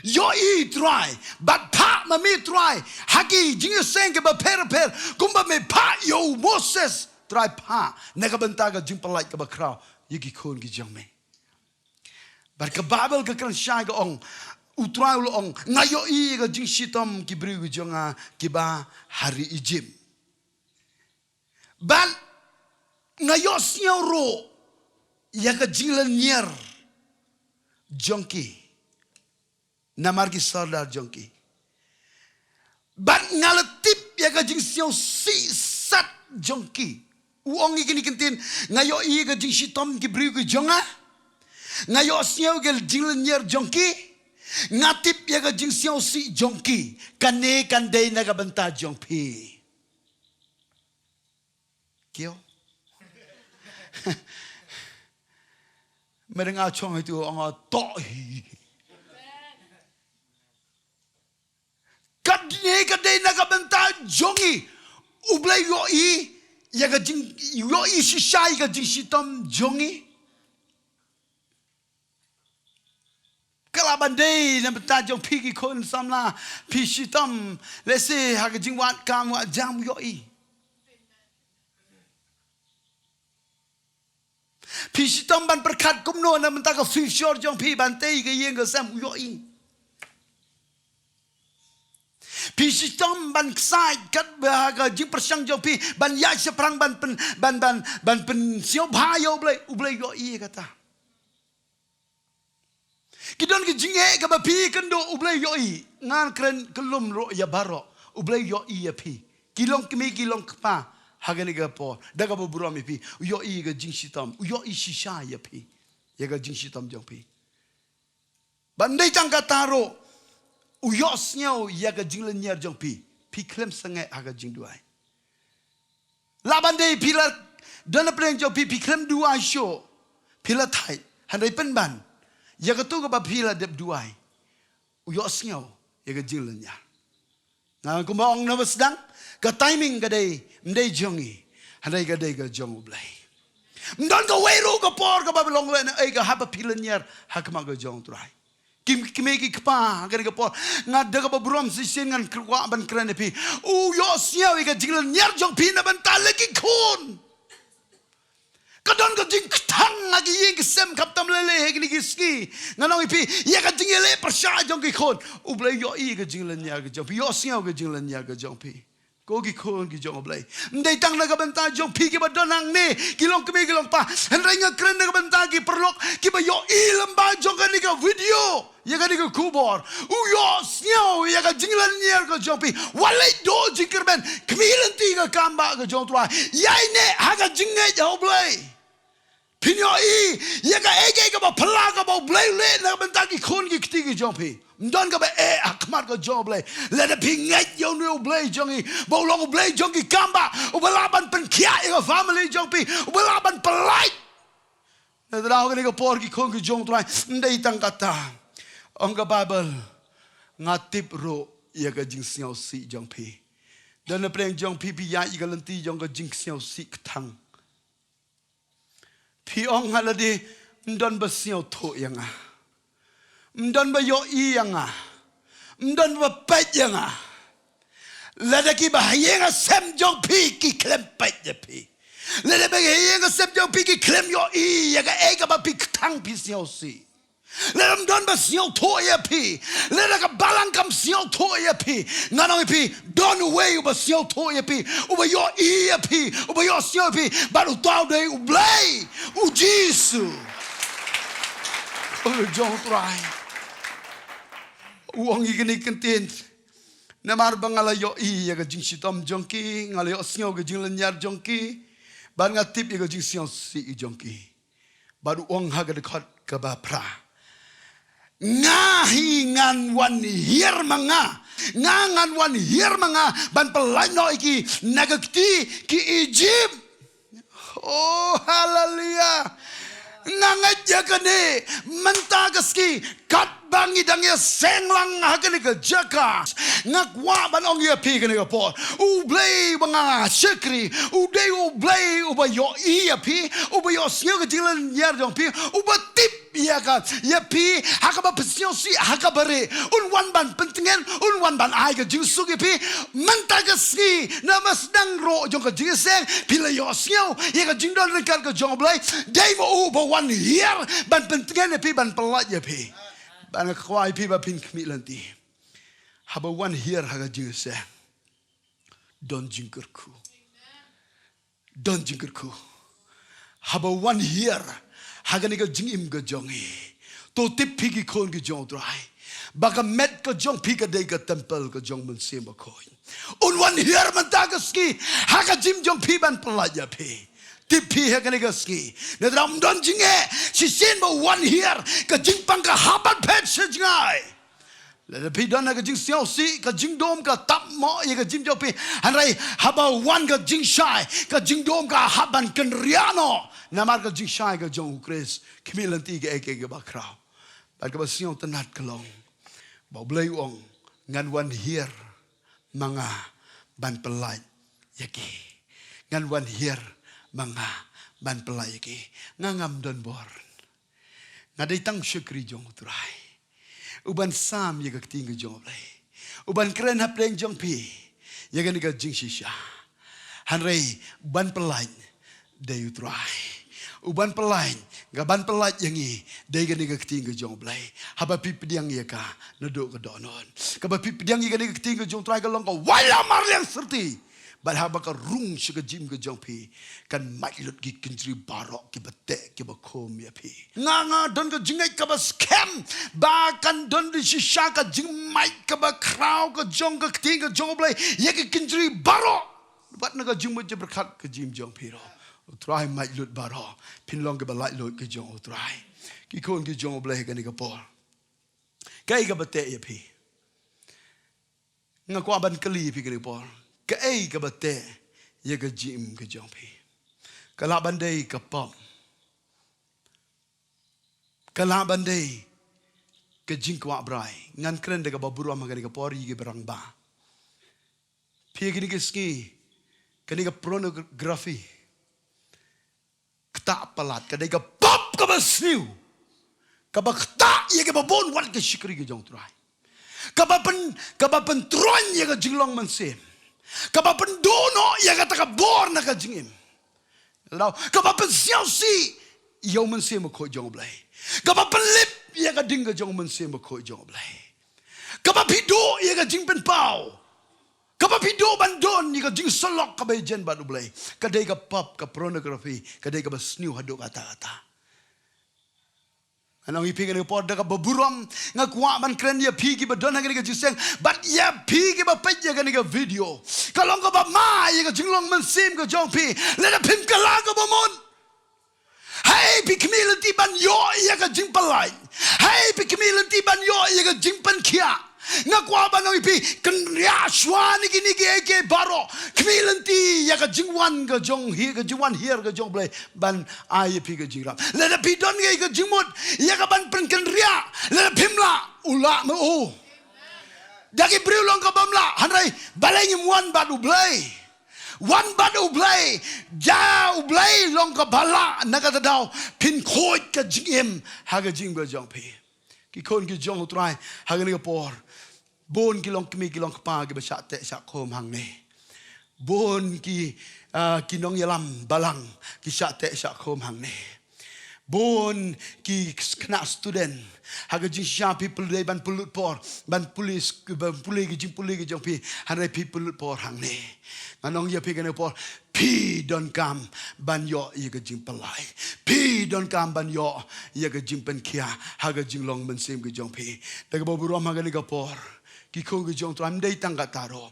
Ïohi Trai, bad phah ma me Trai ha ki jingïaseng kiba pher pher kumba me phah ïa u Moses. Trai, phah na ka bynta ka jingpyllait kaba khraw ïa ki khun ki jong me. Bad ka Baibl ka kren shai ka ong, U Trai u la ong, nga ïohi ïa ka jingshitom ki briew ki jong nga kiba ha ri Egypt. Bad nga ïohsngew ruh ïa ka jinglynñiar jong ki namar ki sordar jong ki. Bad nga la tip ïa ka jingsngewsih sat jong ki. U ong ïa kine ki ktien, nga ïohi ïa ka jingshitom ki briew ki jong nga. Nga ïohsngew ïa ka jinglynñiar jong ki. Nga tip ïa ka jingsngewsih jong ki. Kane kan dei na ka bynta jong phi. Kio. Mereng a chong itu ong a to hi. Kat ne ka dei na ka bynta jong ngi. U Blei ïohi ïa ka jing, ïohi shisha ïa ka jingshitom jong ngi. Ka lah ban dei na bynta jong phi ki khun samla, phi shitom, lehse ha ka jingwad kam wad jam, u ïohi. Phi shitom ban pyrkhat kumno na bynta ka future jong phi, ban tei ka ïing ka sem, u ïohi. Phi shitom ban ksaid katba ka jingpyrshang jong phi ban ïaid shaphrang, ban pyn, ban, ban, ban pynsngewbha ïa U Blei, U Blei u ïohi kata. Ki don ki jingeh kaba phi kynduh, U Blei u ïohi. Ngan kren kyllum ruh ïa baroh, U Blei u ïohi ïa phi. Ki long kmie ki long kpa ha kane ka por, da kaba burom ïa phi, u ïohi ïa ka jingshitom, u ïohi shisha ïa phi, ïa ka jingshitom jong phi. Ban dei tang kata ruh, u ïohsngew ïa ka jinglynñiar jong phi, phi khlem sangeh ha ka jingduwai. Lah ban dei phi la don na pdeng jong phi, phi khlem duwai shuh, phi la thait, hynrei pynban ïa katu kaba phi la dep duwai, u ïohsngew ïa ka jinglynñiar. Nga kumba ong na ba sdang, ka timing ka dei, ym dei jong ngi, hynrei ka dei ka jong U Blei. Ym don kawei ruh ka por kaba long lehnohei ka haba phi lynñiar ha khmat ka jong U Trai. Ki kmie ki kpa ha kane ka por, nga da kaba burom shisien ngan kwah ban kren ïa phi. U ïohsngew ïa ka jinglynñiar jong phi na bynta la ki khun. Ka don ka jingkthang ha ki ïing ki sem khamtam lei lei ha kine ki sngi. Ngan ong ïa phi, ïa ka jingïaleh pyrshah jong ki khun, U Blei u ïohi ïa ka jinglynñiar ka jong phi, u ïohsngew ïa ka jinglynñiar ka jong phi. Ko ki khun ki jong U Blei, ym dei tang na ka bynta jong phi kiba don hangne, ki long kmie ki long kpa, hynrei nga kren na ka bynta ki paralok kiba ïohi lyngba jong kane ka video, ïa kane ka khubor. U ïohsngew ïa ka jinglynñiar ka jong phi. Wat leit duh jingkyrmen, khmih lynti ka kam bah ka jong U Trai. Ïaineh ha ka jingngeit ha U Blei. Phin ïohi ïa kaei kaei kaba phylla kaba U Blei u leh na ka bynta ki khun ki kti ki jong phi. Ym don kaba eh ha khmat ka jong U Blei. Lada phi ngeit ïa une U Blei jong ngi, ba u long U Blei jong ki kam bah, uba lah ban pynkhiah ïa ka family jong phi, uba lah ban pynlait. Na kata daw kane ka por ki khun ki jong U Trai, ym dei tang kata. Ong ka Baibl, nga tip ruh ïa ka jingsngewsih jong phi. Don na pdeng jong phi, phi ïaid ïa ka lynti jong ka jingsngewsih kthang. Phi ong ha lade, ym don ba sngewthuh ïa nga. Ym don ba ïohi ïa nga. Ym don ba peit ïa nga. Lada kiba ha ïing ha sem jong phi ki khlem peit ïa phi. Lada ba ha ïing ha sem jong phi ki khlem ïohi ïa kaei kaba phi kthang phi sngewsih. Lada ym don ba sngewthuh ïa phi. Lada ka balang kam sngewthuh ïa phi. Ngan ong ïa phi, don uwei uba sngewthuh ïa phi, uba ïohi ïa phi, uba ïohsngew ïa phi. Bad uta u dei U Blei, U Jisu. U jong U Trai. U ong ïa kine ki ktien. Namar ba nga la ïohi ïa ka jingshitom jong ki, nga la ïohsngew ka jinglynñiar jong ki. Bad nga tip ïa ka jingsngewsih jong ki. Bad u ong ha ka dkhot kaba phra, nga hi ngan wan hiar ma nga. Nga ngan wan hiar ma nga ban pyllait noh ïa ki na ka kti ki Egypt. Oh, haleluya. Nga ngeit ïa kane, mynta ka sngi, katba ngi dang ïaseng lang ha kane ka jaka, nga kwah ban ong ïa phi kane ka por, U Blei ba nga shakri, u dei U Blei uba ïohi ïa phi, uba ïohsngew ka jinglynñiar jong phi, uba tip ïa ka, ïa phi, ha kaba phi sngewsih, ha kaba rieh, un wan ban pyntngen, un wan ban ai ka jingsuk ïa phi. Mynta ka sngi, na masdang ruh jong ka jingïaseng, phi la ïohsngew ïa ka jingdon ryngkat ka jong U Blei. Dei ma u ba wan hiar ban pyntngen ïa phi, ban pyllait ïa phi. Bad nga kwah ïa phi ba phin khmih lynti. Haba wan hiar ha ka jingïaseng, don jingkyrkhu. Don jingkyrkhu. Haba wan hiar ha kane ka jingim ka jong ngi, to tip phi ki khun ki jong U Trai, ba ka met ka jong phi ka dei ka templ ka jong u Mynsiem Bakhuid. Un wan hiar mynta ka sngi ha ka jingim jong phi ban pyllait ïa phi. Tip phi ha kane ka sngi, na tram don jingeh, shisien ba wan hiar, ka jingpang ka hap ban phet sha jngai. Lada phi don ha ka jingsngewsih, ka jingdum ka tap mo ïa ka jingim jong phi. Hynrei haba wan ka jingshai, ka jingdum ka hap ban kynriah noh. Namar ka jingshai ka jong U Khrist, khmih lynti kaei kaei kaba khraw. Bad kaba sngewtynnat ka long ba U Blei u ong, ngan wan hiar ma nga ban pyllait ïa ki. Ngan wan hiar ma nga ban pyllait ïa ki. Nga ngam don bor. Nga dei tang shakri jong U Trai, u ban sam ïa ka ktien ka jong U Blei, u ban kren hapdeng jong phi ïa kane ka jingshisha. Hynrei u ban pyllait dei U Trai. U ban pyllait, ka ban pyllait ïa ngi dei kane ka ktien ka jong U Blei. Haba phi pdiang ïa ka naduh ka dohnud, kaba phi pdiang ïa kane ka ktien ka jong U Trai, ka long ka wai lamar liang syrti. Bad haba ka rung sha ka jingim ka jong phi, kan mait lut ki kynjri baroh kiba teh kiba khum ïa phi. Nga, nga don ka jingngeit kaba skhem ba kan don da shisha ka jingmait kaba khraw ka jong ka ktien ka jong U Blei ïa ki kynjri baroh. Bad na ka jingmut jingpyrkhat ka jingim jong phi ruh, U Trai mait lut baroh. Phin long kiba laitluid ka jong U Trai. Ki khun ki jong U Blei ha kane ka por, kaei kaba teh ïa phi? Nga kwah ban kylli ïa phi kane ka por, kaei kaba teh ïa ka jingim ka jong phi? Ka lah ban dei ka pop. Ka lah ban dei ka jingkwah brai. Ngan kren da kaba burom ha kane ka por ïa kiba rangbah. Phi, kine ki sngi, kane ka pornography ktah palat, ka dei ka pop kaba sniew, kaba ktah ïa kiba bun wat ki shakri ki jong U Trai, kaba pyn, kaba pyntroiñ ïa ka jinglong mynsiem, kaba pynduh noh ïa kata ka bor na ka jingim. Kaba pynsngewsih ïa u Mynsiem Bakhuid jong U Blei, kaba pynlip ïa ka ding ka jong u Mynsiem Bakhuid jong U Blei, kaba pynduh ïa ka jingpynpaw, kaba pynduh ban don ïa ka jingsyllok kaba ïajen bad U Blei. Ka dei ka pop, ka pornography, ka dei kaba sniew haduh katta katta. Ngan ong ïa phi kane ka por da kaba burom, nga kwah ban kren ïa phi kiba don ha kane ka jingïaseng bad ïa phi kiba peit ïa kane ka video. Ka long kaba ma ïa ka jinglong mynsiem ka jong phi lada phim kylla kaba mut. Hei phi khmih lynti ban ïoh ïa ka jingpyllait. Hei phi khmih lynti ban ïoh ïa ka jingpynkhiah. Nga kwah ban ong ïa phi, kynriah shuwa na kine kiei kiei baroh. Khmih lynti ïa ka jingwan ka jong hi, ka jingwan hiar ka jong U Blei ban ai ïa phi ka jingrap. Lada phi don ngi ka jingmut ïa ka ban pynkynriah, lada phim lah, u lah ma u. Da ki briew long ka bym lah, hynrei balei ngim wan bad U Blei? Wan bad U Blei, da U Blei long kaba lah, na kata ka daw phin khuid ka jingim ha ka jingim ka jong phi. Ki khun ki jong U Trai ha kane ka por, bun ki long kmie ki long kpa kiba shah teh shah khum hangne. Bun ki, ah, ki nongïalam balang ki shah teh shah khum hangne. Bun ki khynnah student, ha ka jingshisha phi pule ban pynlut por, ban pule sk-, ban pule ki jingpule ki jong phi, hynrei phi pynlut por hangne. Ngan ong ïa phi kane ka por, phi donkam ban ïoh ïa ka jingpyllait. Phi donkam ban ïoh ïa ka jingpynkhiah ha ka jinglong mynsiem ka jong phi. Da kaba burom ha kane ka por, ki khun ki jong U Trai, ym dei tang katta ruh,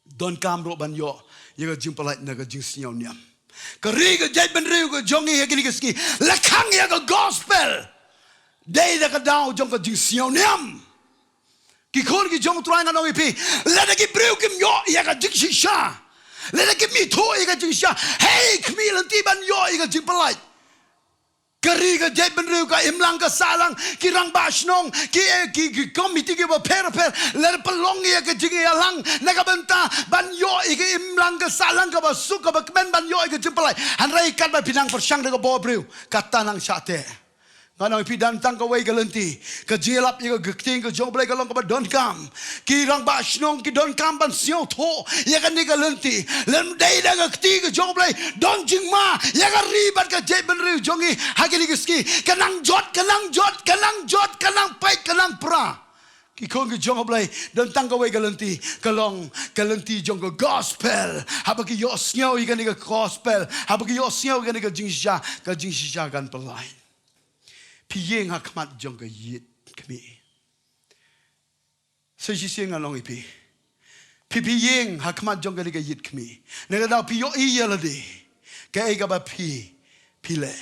donkam ruh ban ïoh ïa ka jingpyllait na ka jingsngew niam. Ka ri ka jaitbynriew ka jong ngi ha kine ki sngi la khang ïa ka gospel. Dei da ka daw jong ka jingsngewniam. Ki khun ki jong u Trai, ngan ong ïa phi, lada ki briew kim ïoh ïa ka jingshisha, lada kim ithuh ïa ka jingshisha, hei khmih lynti ban ïoh ïa ka jingpyllait. Ka ri ka jaitbynriew, ka imlang ka sahlang, ki rangbah shnong, ki, ki, ki komiti kiba pher pher, lada pynlong ïa ka jingïalang na ka bynta ban ïoh ïa ka imlang ka sahlang kaba suk kaba kmen ban ïoh ïa ka jingpyllait. Hynrei katba phi nang pyrshang da ka bor briew, kata nang shah teh. Ngan ong ïa phi, don tang kawei ka lynti. Ka jingïalap ïa ka ktien ka jong U Blei ka long kaba donkam. Ki rangbah shnong ki donkam ban sngewthuh ïa kane ka lynti. Lymdei da ka ktien ka jong U Blei, don jingma ïa ka ri bad ka jaitbynriew jong ngi ha kine ki sngi. Ka nang jot, ka nang jot, ka nang jot, ka nang peit, ka nang pra. Ki khun ki jong U Blei, don tang kawei ka lynti, ka long ka lynti jong ka gospel. Haba ki ïohsngew ïa kane ka gospel, haba ki ïohsngew ïa kane ka jingshisha, ka jingshisha kan pyllait. Phi ïeng ha khmat jong ka ïit khmih. Sa shisien ngan ong ïa phi, phi, phi ïeng ha khmat jong kane ka ïit khmih. Na kata daw phi ïohi ïa lade kaei kaba phi, phi leh.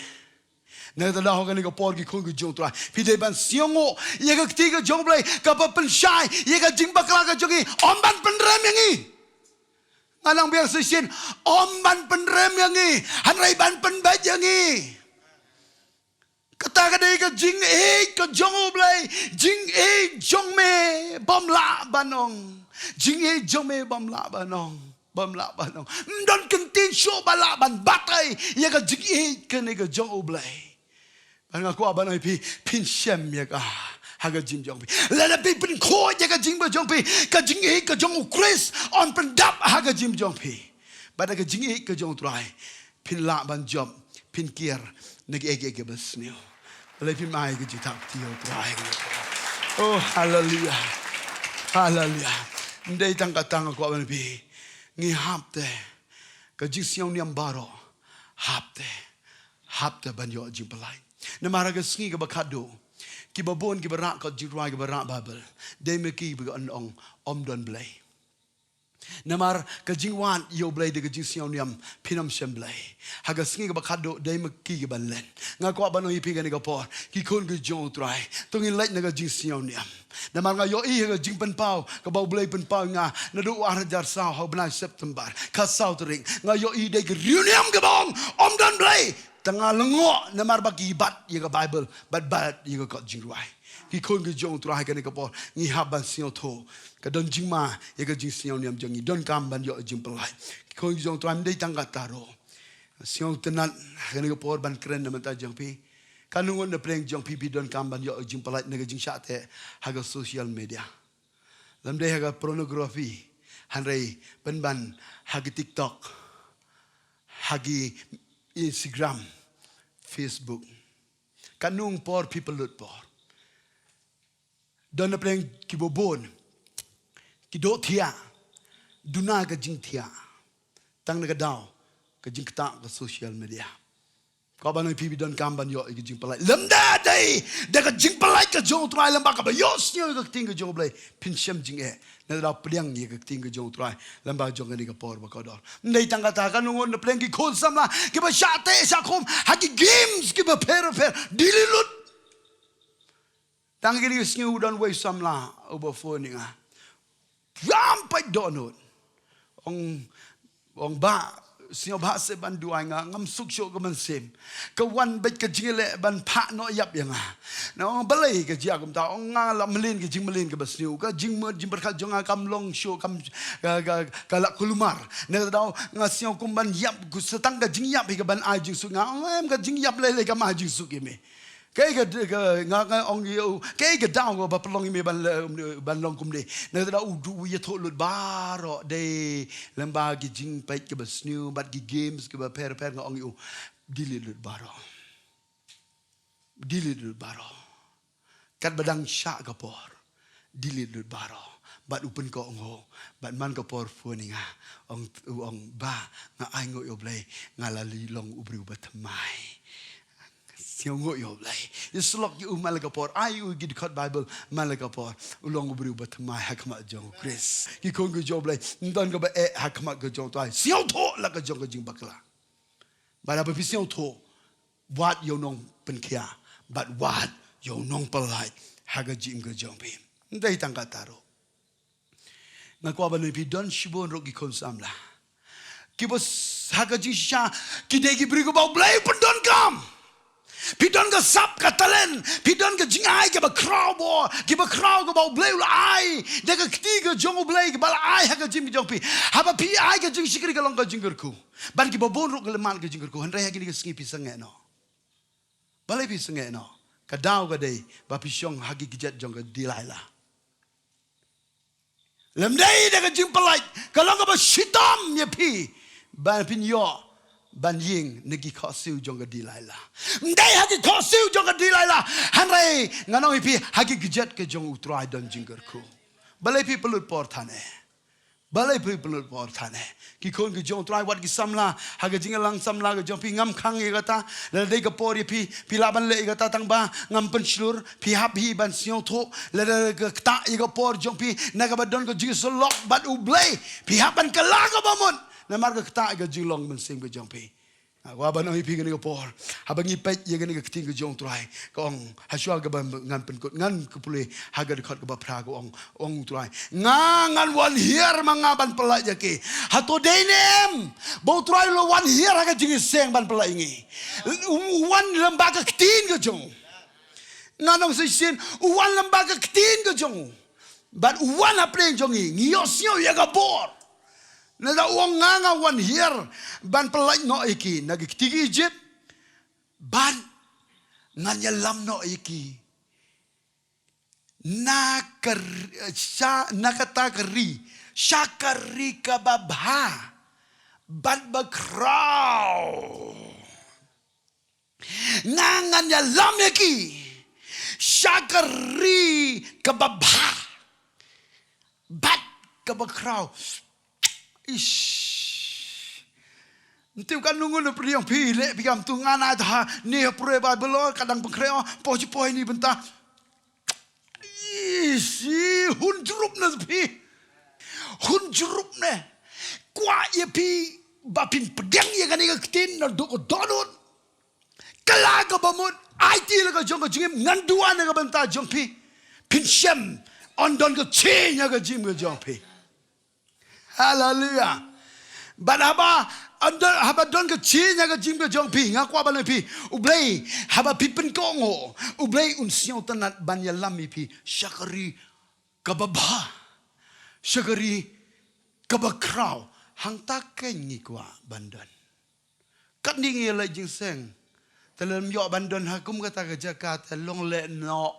Na kata daw ha kane ka por, ki khun ki jong U Trai, phi dei ban sngewnguh ïa ka ktien ka jong U Blei kaba pynshai ïa ka jingbakla ka jong ngi, ym ban pynrem ïa ngi. Ngan ong biang sa shisien, ym ban pynrem ïa ngi, hynrei ban pynbeit ïa ngi. Kata ka dei ka jingïeit ka jong U Blei. Jingïeit jong me bym lah ban ong. Jingïeit jong me bym lah ban ong. Bym lah ban ong. Ym don kyntien shuh ba lah ban batai ïa ka jingïeit kane ka jong U Blei. Bad nga kwah ban ong ïa phi, phin shem ïa ka ha ka jingim jong phi. Lada phi pynkhuid ïa ka jingim jong phi, ka jingïeit ka jong U Khrist yn pyndap ha ka jingim jong phi. Bad da ka jingïeit ka jong U Trai phin lah ban jop, phin kiar na kiei kiei kiba sniew. Balei phim ai ka jingthap kti ïa U Trai? Oh, haleluya. Haleluya. Ym dei tang kata, nga kwah ban ong ïa phi, ngi hap te, ka jingsngewniam baroh, hap te, hap te ban ïoh jingpyllait. Namar ha ka sngi kaba khatduh, kiba bun kiba rah kot jingrwai, kiba rah Baibl, dei ma ki ba ong, ym don Blei. Namar ka jingwad ïa U Blei da ka jingsngewniam, phin ym shem Blei. Ha ka sngi kaba khatduh dei ma ki kiban len. Nga kwah ban ong ïa phi kane ka por, ki khun ki jong U Trai, to ngin leit na ka jingsngewniam. Namar nga ïohi ha ka jingpynpaw kaba U Blei pynpaw ïa nga naduh u ar hajar saw ha u bnai September, khatsaw tarik, nga ïohi dei ka riewniam kaba ong, ym don Blei. Tang nga lyngngoh namar ba ki bat ïa ka Baibl bad bat ïa ka kot jingrwai. Ki khun ki jong U Trai, kane ka por ngi hap ban sngewthuh, ka don jingma ïa ka jingsngewniam jong ngi, donkam ban ïoh jingpyllait. Ki khun ki jong U Trai, ym dei tang kata ruh. Sngewtynnat ha kane ka por ban kren na bynta jong phi. Katno ngut na pdeng jong phi phi donkam ban ïoh jingpyllait na ka jingshah teh ha ka social media? Lymdei ha ka pornography, hynrei pynban ha ki TikTok, ha ki Instagram, Facebook. Katno por phi pynlut por? Don na pdeng kiba bun ki duh thiah, duna ka jingthiah, tang na ka daw ka jingktah ka social media. Kwah ban ong ïa phi, phi donkam ban ïoh ïa ka jingpyllait. Lymda dei da ka jingpyllait ka jong U Trai, lymba kaba ïohsngew ïa ka ktien ka jong U Blei phin shem jingeh. Na ka daw pdiang ïa ka ktien ka jong U Trai lymba jong kane ka por ba kordor. Ym dei tang kata, katno ngut na pdeng ki khun samla kiba shah teh shah khum ha ki games kiba pher pher, dih lut. Tang kine ki sngi u don uwei u samla uba phone ïa nga. Ym pat dohnud. Ong, ong bah, sngewbha seh ban duwai, nga ngam suk shuh ka mynsiem. Ka wan beit ka jingïaleh ban phah noh ïap ïa nga. Nga ong balei ka jia kumta? Ong nga la mlien ka jingmlien kaba sniew. Ka jingmut jingpyrkhat jong nga kam long shuh, kam, ka, ka, ka la kulmar. Na kata daw nga sngew kum ban ïap, ku sa tang ka jingïap hi kaban ai jingsuk ïa nga. Ong em, ka jingïap lei lei kam ai jingsuk ïa me. Kaei ka, ka, nga, nga ong ïa u, kaei ka daw kaba pynlong ïa me ban, ban long kumne? Na kata daw u, u ïathuh lut baroh, dei lyngba ki jingpeit kiba sniew bad ki games kiba pher pher. Nga ong ïa u, delete lut baroh. Delete lut baroh. Katba dang shah ka por, delete lut baroh. Bad u pynkohnguh, bad man ka por phone ïa nga. Ong, u ong, bah, nga ainguh ïa U Blei, nga la long u briew ba thymmai. Sngewnguh ïa U Blei. Ïasyllok ïa u man la ka por, ai u ki dkhot Baibl man la ka por. U long u briew ba thymmai ha khmat jong U Khrist. Ki khun ki jong U Blei, ym don kaba eh ha khmat ka jong U Trai. Sngewthuh la ka jong ka jingbakla. Bad haba phi sngewthuh, wad ïa u nongpynkhiah bad wad ïa u nongpyllait ha ka jingim ka jong phi. Ym dei tang katta ruh. Nga kwah ban ong ïa phi, don shibun ruh ki khun samla kiba s-, ha ka jingshisha ki dei ki briew kiba U Blei u pyndonkam. Phi don ka sap ka talent, phi don ka jingai kaba khraw bor, kiba khraw kaba U Blei u la ai da ka kti ka jong U Blei, kaba la ai ha ka jingim ka jong phi. Haba phi ai ka jingshakri ka long ka jingkyrkhu. Bad kiba bun ruh ki la mad ka jingkyrkhu, hynrei ha kine ki sngi phi sangeh noh. Balei phi sangeh noh? Ka daw ka dei ba phi shong ha ki kjat jong ka Delilah. Lymda da ka jingpyllait ka long kaba shitom ïa phi ban pynïoh ban ïeng na ki khohsiew jong ka Delilah. Ym dei ha ki khohsiew jong ka Delilah. Hynrei ngan ong ïa phi, ha ki kjat ka jong U Trai don jingkyrkhu. Balei phi pynlut por than eh? Balei phi pynlut por than eh? Ki khun ki jong U Trai, wat ki samla ha ka jingïalang samla ka jong phi, ngam khang ïa kata. Lada dei ka por ïa phi, phi lah ban leh ïa kata, tang ba ngam pynshlur. Phi hap hi ban sngewthuh, lada ka ktah ïa ka por jong phi na kaba don ka jingsyllok bad U Blei, phi hap ban kylla kaba mut, namar ka ktah ïa ka jinglong mynsiem ka jong phi. Nga kwah ban ong ïa phi kane ka por, haba ngi peit ïa kane ka ktien ka jong U Trai, ka ong, ha shuwa kaba ngan pynkut, ngan pule ha ka dkhot kaba phra, ka ong, ong U Trai, nga ngan wan hiar ma nga ban pyllait ïa ki. Hato dei ne em ba U Trai u la wan hiar ha ka jingïaseng ban pyllait ïa ngi? U wan lyngba ka ktien ka jong u. Ngan ong sa shisien, u wan lyngba ka ktien ka jong u. Bad u wan hapdeng jong ngi, ngi ïohsngew ïa ka bor. Nada u ong, nga nga wan hiar ban pyllait noh ïa ki na ki kti ki Ijipt, bad ngan ïalam noh ïa ki na ka ri, sha, na kata ka ri, sha ka ri kaba bha bad bakhraw. Nga ngan ïalam ïa ki sha ka ri kaba bha bad kaba khraw. Ish. Ntiu ka nungun na priong phi leh phi kam tu, nga na ta ne ha pure Bible ka dang pengkhreh, oh, po ji po ini bynta. Ish, hun jrup na phi. Hun jrup ne. Kwah ïa phi ba phin pdiang ïa kane ka ktien naduh ka dohnud. Kylla kaba mut, aiti la ka jong ka jingim, ngan duwai na ka bynta jong phi. Phin shem, yn don ka change ha ka jingim ka jong phi. Haleluya. Bad haba, yn don, haba don ka change ha ka jingim ka jong phi, nga kwah ban ong ïa phi, U Blei, haba phi pynkohnguh, U Blei un sngewtynnat ban ïalam ïa phi sha ka ri kaba bha, sha ka ri kaba khraw. Hangta keiñ ngi kwah ban don. Katne ngi ïa leit jingïaseng, te lym ïoh ban don ha kum kata ka jaka, te long lehnoh.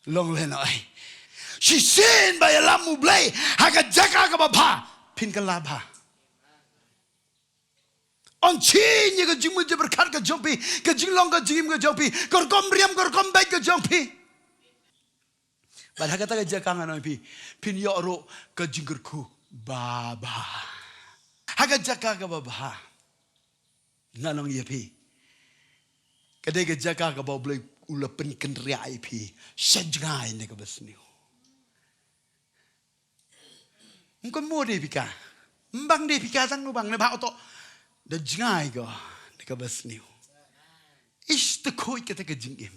Long lehnoh ai. Shisien ba ïalam U Blei ha ka jaka kaba bha, phin kylla bha. Yn change ïa ka jingmut jingpyrkhat ka jong phi, ka jinglong ka jingim ka jong phi, ka rukom riam ka rukom beit ka jong phi. Bad ha kata ka jaka ngan ong ïa phi, phin ïoh ruh ka jingkyrkhu babha. Ha ka jaka kaba bha, ngan ong ïa phi, ka dei ka jaka kaba U Blei u la pynkynriah ïa phi sha jngai ne kaba sniew. Ym kynmaw de phi ka. Ym bang de phi ka tang u bang ne ba oto. Da jngai ko ne kaba sniew. Ish, te khuid kata ka jingim.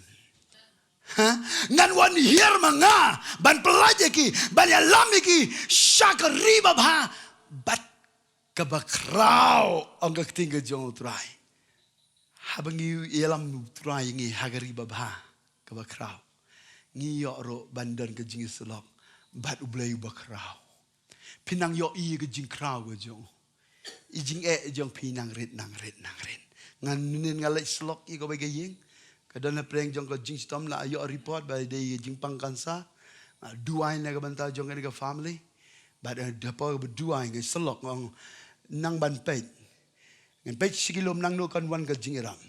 Ha? Ngan wan hiar ma nga ban pyllait ïa ki, ban ïalam ïa ki sha ka ri babha bad kaba khraw, ong ka ktien ka jong U Trai. Haba ngi ïalam U Trai ïa ngi ha ka ri babha kaba khraw, ngi ïoh ruh ban don ka jingïasyllok bad U Blei uba khraw. Phin nang ïohi ïa ka jingkhraw ka jong u. I jingeh jong phi nang rit, nang rit, nang rit. Ngan mynnin nga leit syllok ïa kawei ka ïing. Ka don hapdeng jong ka jingshitom, la ïoh report ba dei jingpang cancer. Nga duwai na ka bynta jong kane ka family. Bad, eh, hapoh kaba duwai nga syllok, nga ong nang ban peit. Ngan peit sha ki lum, nangno kan wan ka jingïarap.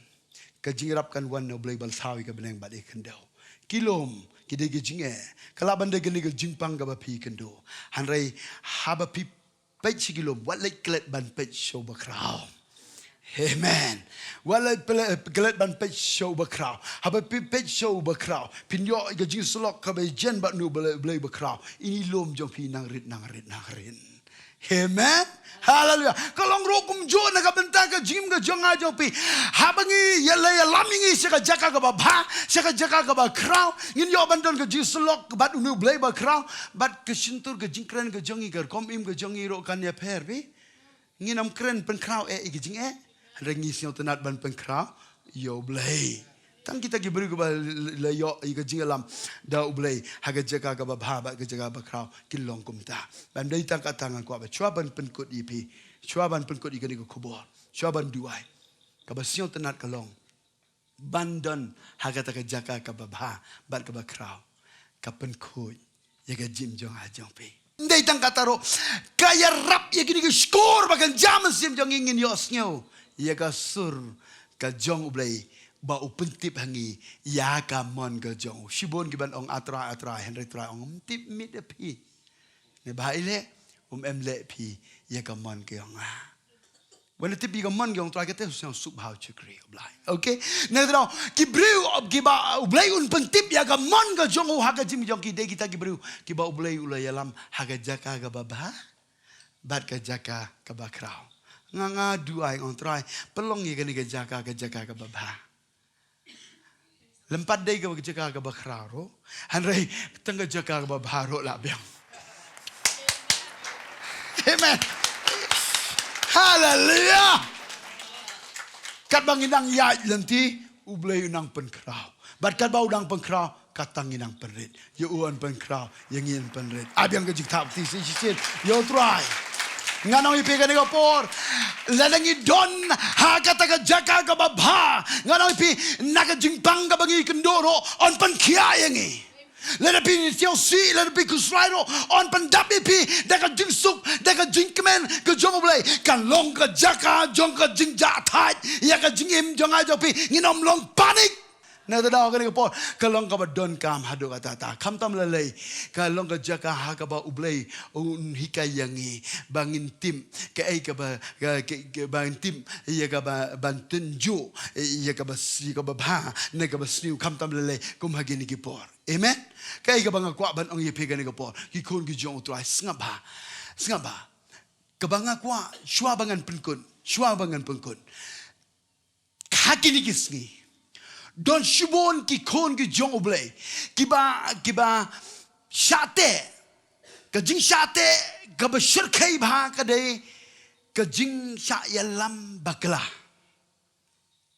Ka jingïarap kan wan na U Blei ba la thaw ïa ka bneng bad ïa ka khyndew. Ki lum ki dei ka jingeh. Ka lah ban dei kane ka jingpang kaba phi kynduh. Hynrei haba phi peit sha ki lum, wat leit klet ban peit sha uba khraw. Amen. Wat leit ple-, klet ban peit sha uba khraw. Haba phi peit sha uba khraw, phin ïoh ïa ka jingsyllok kaba jen bad une U Blei, U Blei uba khraw. Ine i lum jong phi nang rit, nang rit, nang rit. Amen. Haleluya. Ka long ruh kumjuh na ka bynta ka jingim ka jong nga jong phi. Haba ngi ïa la ïalam ïa ngi sha ka jaka kaba bha, sha ka jaka kaba khraw, ngin ïoh ban don ka jingsyllok bad une U Blei ba khraw, bad ka shyntur ka jingkren ka jong ngi, ka rukom im ka jong ngi ruh kan ïapher, phi. Ngin ym kren pynkhraw eh ïa ka jingeh. Hynrei ngi sngewtynnat ban pynkhraw ïa U Blei. Tang kita ki briew kiba la ïoh ïa ka jingïalam da U Blei ha ka jaka kaba bha bad ka jaka ba khraw ki long kumta. Ban dei tang kata nga kwah ba shuwa ban pynkut ïa phi, shuwa ban pynkut ïa kane ka khubor, shuwa ban duwai, kaba sngewtynnat ka long ban don ha kata ka jaka kaba bha bad kaba khraw, ka pynkhuid ïa ka jingim jong nga jong phi. Ym dei tang kata ruh, ka ïarap ïa kine ki shkor ba kan jam mynsiem jong ngi, ngin ïohsngew ïa ka sur ka jong U Blei ba u pyntip ha ngi ïa ka mon ka jong u. Shibun kiban ong, A Trai, A Trai, hynrei Trai ong, ym tip miet ïa phi. Ne ba ïaleh, um em leh phi ïa ka mon ka jong nga. Wat la tip ïa ka mon ka jong U Trai, kata u sngewsuk bha u shakri U Blei. Okay? Na kata daw, ki briew kiba U Blei un pyntip ïa ka mon ka jong u ha ka jingim jong ki, dei kita ki briew kiba U Blei u la ïalam ha ka jaka kaba bha bad ka jaka kaba khraw. Nga, nga duwai, nga ong, Trai, pynlong ïa kane ka jaka ka jaka kaba bha. Lympat dei ka jaka kaba khraw ruh, hynrei tang ka jaka kaba bha ruh lah biang. Amen. Haleluya. Katba ngi nang ïaid lynti, U Blei u nang pynkhraw. Bad katba u nang pynkhraw, kata ngi nang pynrit. Ïa u yn pynkhraw, ïa ngi yn pynrit. Ai biang ka jingthap kti shisien ïa U Trai. Ngan ong ïa phi kane ka por, lada ngi don ha kata ka jaka kaba bha, ngan ong ïa phi, na ka jingpang kaba ngi kynduh ruh, yn pynkhiah ïa ngi. Lada phi sngewsih, lada phi khuslai ruh, yn pyndap ïa phi da ka jingsuk, da ka jingkmen ka jong U Blei. Kan long ka jaka jong ka jingjahthait ïa ka jingim jong nga jong phi. Ngin ym long panik. Na kata daw, kane ka por ka long kaba donkam haduh katta katta. Khamtam lei lei, ka long ka jaka ha kaba U Blei un hikai ïa ngi ba ngin tip kaei kaba, ka, ka, ka, ba ngin tip ïa kaba, ban tynjuh ïa kaba, ïa kaba bha ne kaba sniew, khamtam lei lei kum ha kine ki por. Amen. Kaei kaba nga kwah ban ong ïa phi kane ka por, ki khun ki jong U Trai, sngap bha. Sngap bha. Kaba nga kwah, shuwa ba ngan pynkut, shuwa ba ngan pynkut, ha kine ki sngi, don shibun ki khun ki jong U Blei kiba, kiba shah teh. Ka jingshah teh kaba shyrkhei bha ka dei ka jingshah ïalam bakla.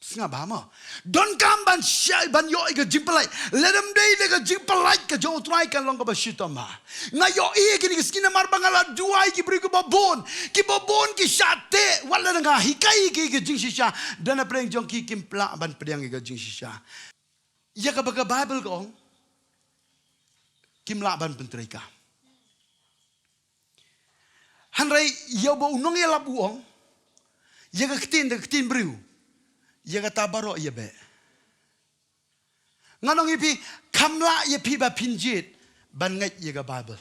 Sngap bha mo. Donkam ban shah, ban ïoh ïa ka jingpyllait. Lada ym dei da ka jingpyllait ka jong U Trai, kan long kaba shitom bha. Nga ïohi ïa kine ki sngi namar ba nga la duwai ki briew kiba bun, kiba bun ki shah teh, wat lada nga hikai ki ïa ka jingshisha, don napdeng jong ki kim lah ban pdiang ïa ka jingshisha. Ïa kaba ka Baibl ka ong, kim lah ban pyntreikam. Hynrei ïa uba u nongïalap u ong, ïa ka ktien da ka ktien briew, ïa kata baroh ïa beh. Ngan ong ïa phi, kham lah ïa phi ba phin jied ban ngeit ïa ka Baibl.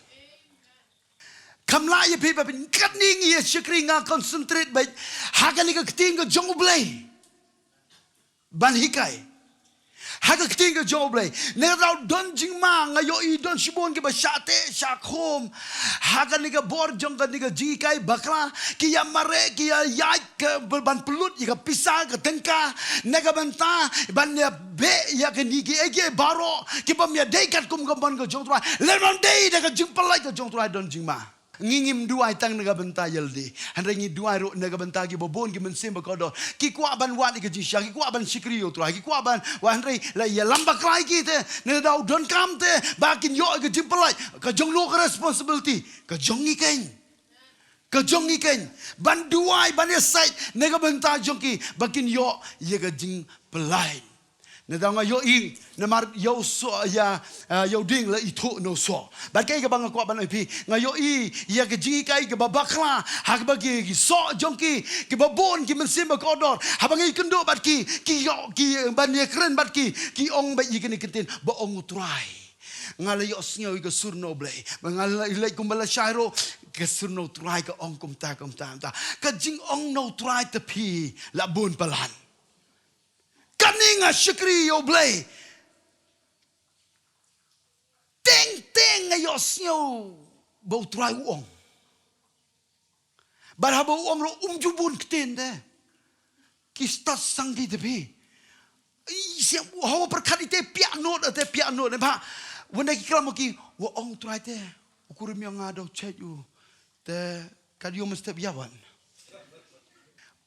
Kham lah ïa phi ba phin, katne ngi ïa shakri, nga concentrate beit ha kane ka ktien ka jong U Blei ban hikai. Ha ka ktien ka jong U Blei. Na kata daw don jingma, nga ïohi don shibun kiba shah teh shah khum ha kane ka bor jong kane ka jinghikai bakla, ki ïa mareh, ki ïa ïaid ka ban pynlut ïa ka pisa ka tyngka na ka bynta ban ïa beh ïa kine kiei kiei baroh kiba ym ïa dei katkum ka mon ka jong U Trai. Lada ym dei da ka jingpyllait ka jong U Trai, don jingma. Ngi ngim duwai tang na ka bynta ïa lade, hynrei ngi duwai ruh na ka bynta kiba bun ki mynsiem ba kordor. Ki kwah ban wad ïa ka jingshisha, ki kwah ban shakri ïa U Trai, ki kwah ban, wah, hynrei la ïalam bakla ïa ki te. Na kata daw donkam te ba kin ïoh ïa ka jingpyllait. Ka jong no ka responsibility? Ka jong ngi keiñ. Ka jong ngi keiñ ban duwai, ban ïasaid na ka bynta jong ki ba kin ïoh ïa ka jingpyllait. Na kata daw nga ïohi, namar ïa u soh, ïa, ah, ïa u dieng la ithuh na u soh. Bad kaei kaba nga kwah ban ong ïa phi, nga ïohi ïa ka jinghikai kaba bakla ha kaba ki, ki soh jong ki, kiba bun ki mynsiem ba kordor, haba ngi kynduh bad ki, ki ïoh, ki ban ïakren bad ki, ki ong beit ïa kine ki ktien ba ong U Trai. Nga la ïohsngew ïa ka sur na U Blei. Ba nga la leit kumba lashai ruh, ka sur na U Trai ka ong kumta, kumta, kumta. Ka jingong na U Trai te phi la bun palat. Kane nga shakri ïa U Blei. Teng teng nga ïohsngew ba U Trai u ong. Bad haba u ong ruh um ju bun ktien te. Ki stad sang ki te phi. Ïa, haba pyrkhat ïa te piak not, te piak not, ne ba. Wanda ki klam ki, wa ong Trai te. U kurim ïa nga da u chet u. Te, ka dei u mynstep ïa wan.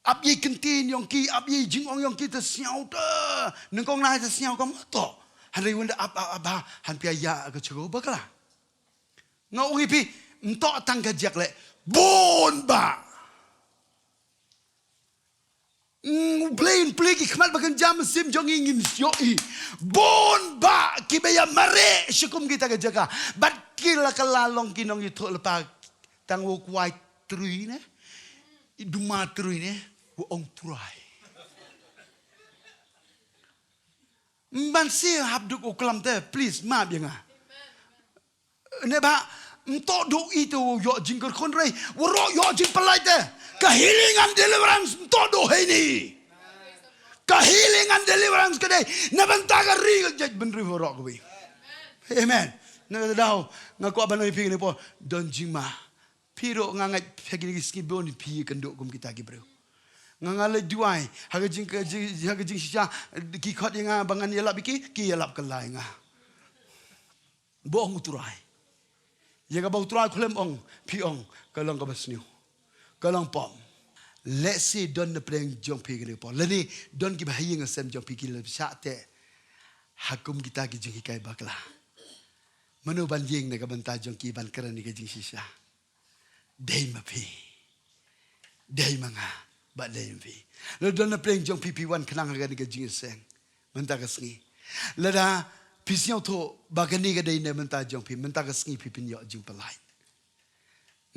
Ap ïa ktien ïong ki, ap ïa jingong ïong ki te sñiaw te. Nyngkong na te sñiaw ka mo to. Hynrei wanda ap, ap, ap, ba, han pia ïa ka chigo bakla. Nga ong ïa phi, ym toh tang ka jaka leh. Bun ba. Mm, u Blei un plie ki khmat ba kynja mynsiem jong ngi ngin ïohi. Bun ba kiba ïa mareh sha kum kita ka jaka. Bad ki la kylla long ki nongïathuhlypa tang u kwai trui ne. I duma trui ne. U ong Trai. Ban si hap duk u klam te, please, map ïa nga. Ne ba, ym toh duh ito ïoh jingkyrkhu hynrei, waroh ïoh jingpyllait te. Ka healing and deliverance, ym toh duh heini. Ka healing and deliverance ka dei, na bynta ka ri ka jaitbynriew waroh kawi. Amen. Na ka daw, nga kwah ban ong ïa phi kane por, don jingma. Phi ruh nga ngeit phi kine ki sngi bun phi kynduh kum kita ki briew. Nga nga leit duwai, ha ka jing, ka jing, ha ka jingshisha, ki khot ïa nga ba ngan ïalap ïa ki, ki ïalap kylla ïa nga. Ba ong u Trai. Ïa kaba u Trai khlem ong, phi ong, ka long kaba sniew. Ka long pom. Lehse don na pdeng jong phi kane ka por. Lane don kiba ha ïing ha sem jong phi ki la shah teh. Ha kum kita ki jinghikai bakla. Mano ban ïeng na ka bynta jong ki ban kren ïa ka jingshisha. Dei ma phi. Dei ma nga. Bad dei ma phi. Lada don na pdeng jong phi phi wan khnang ha kane ka jingïaseng. Mynta ka sngi. Lada phi sngewthuh ba kane ka dei na bynta jong phi. Mynta ka sngi phi phin ïoh jingpyllait.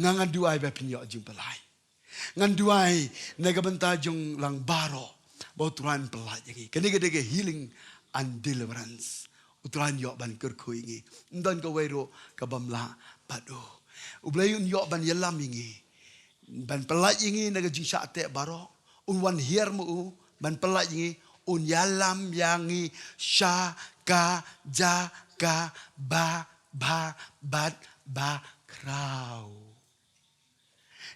Nga ngan duwai ba phin ïoh jingpyllait. Ngan duwai na ka bynta jong lang baroh. Ba u Trai un pyllait ïa ngi. Kane ka dei ka healing and deliverance. U Trai un ïoh ban kyrkhu ïa ngi. Ym don kawei ruh ka bym lah bad u. U Blei un ïoh ban ïalam ïa ngi. Ban pyllait ïa ngi na ka jingshah teh baroh. Un wan hiar ma u. Ban pyllait ïa ngi. Un ïalam ïa ngi sha ka jaka ba, ba, bad, ba, khraw.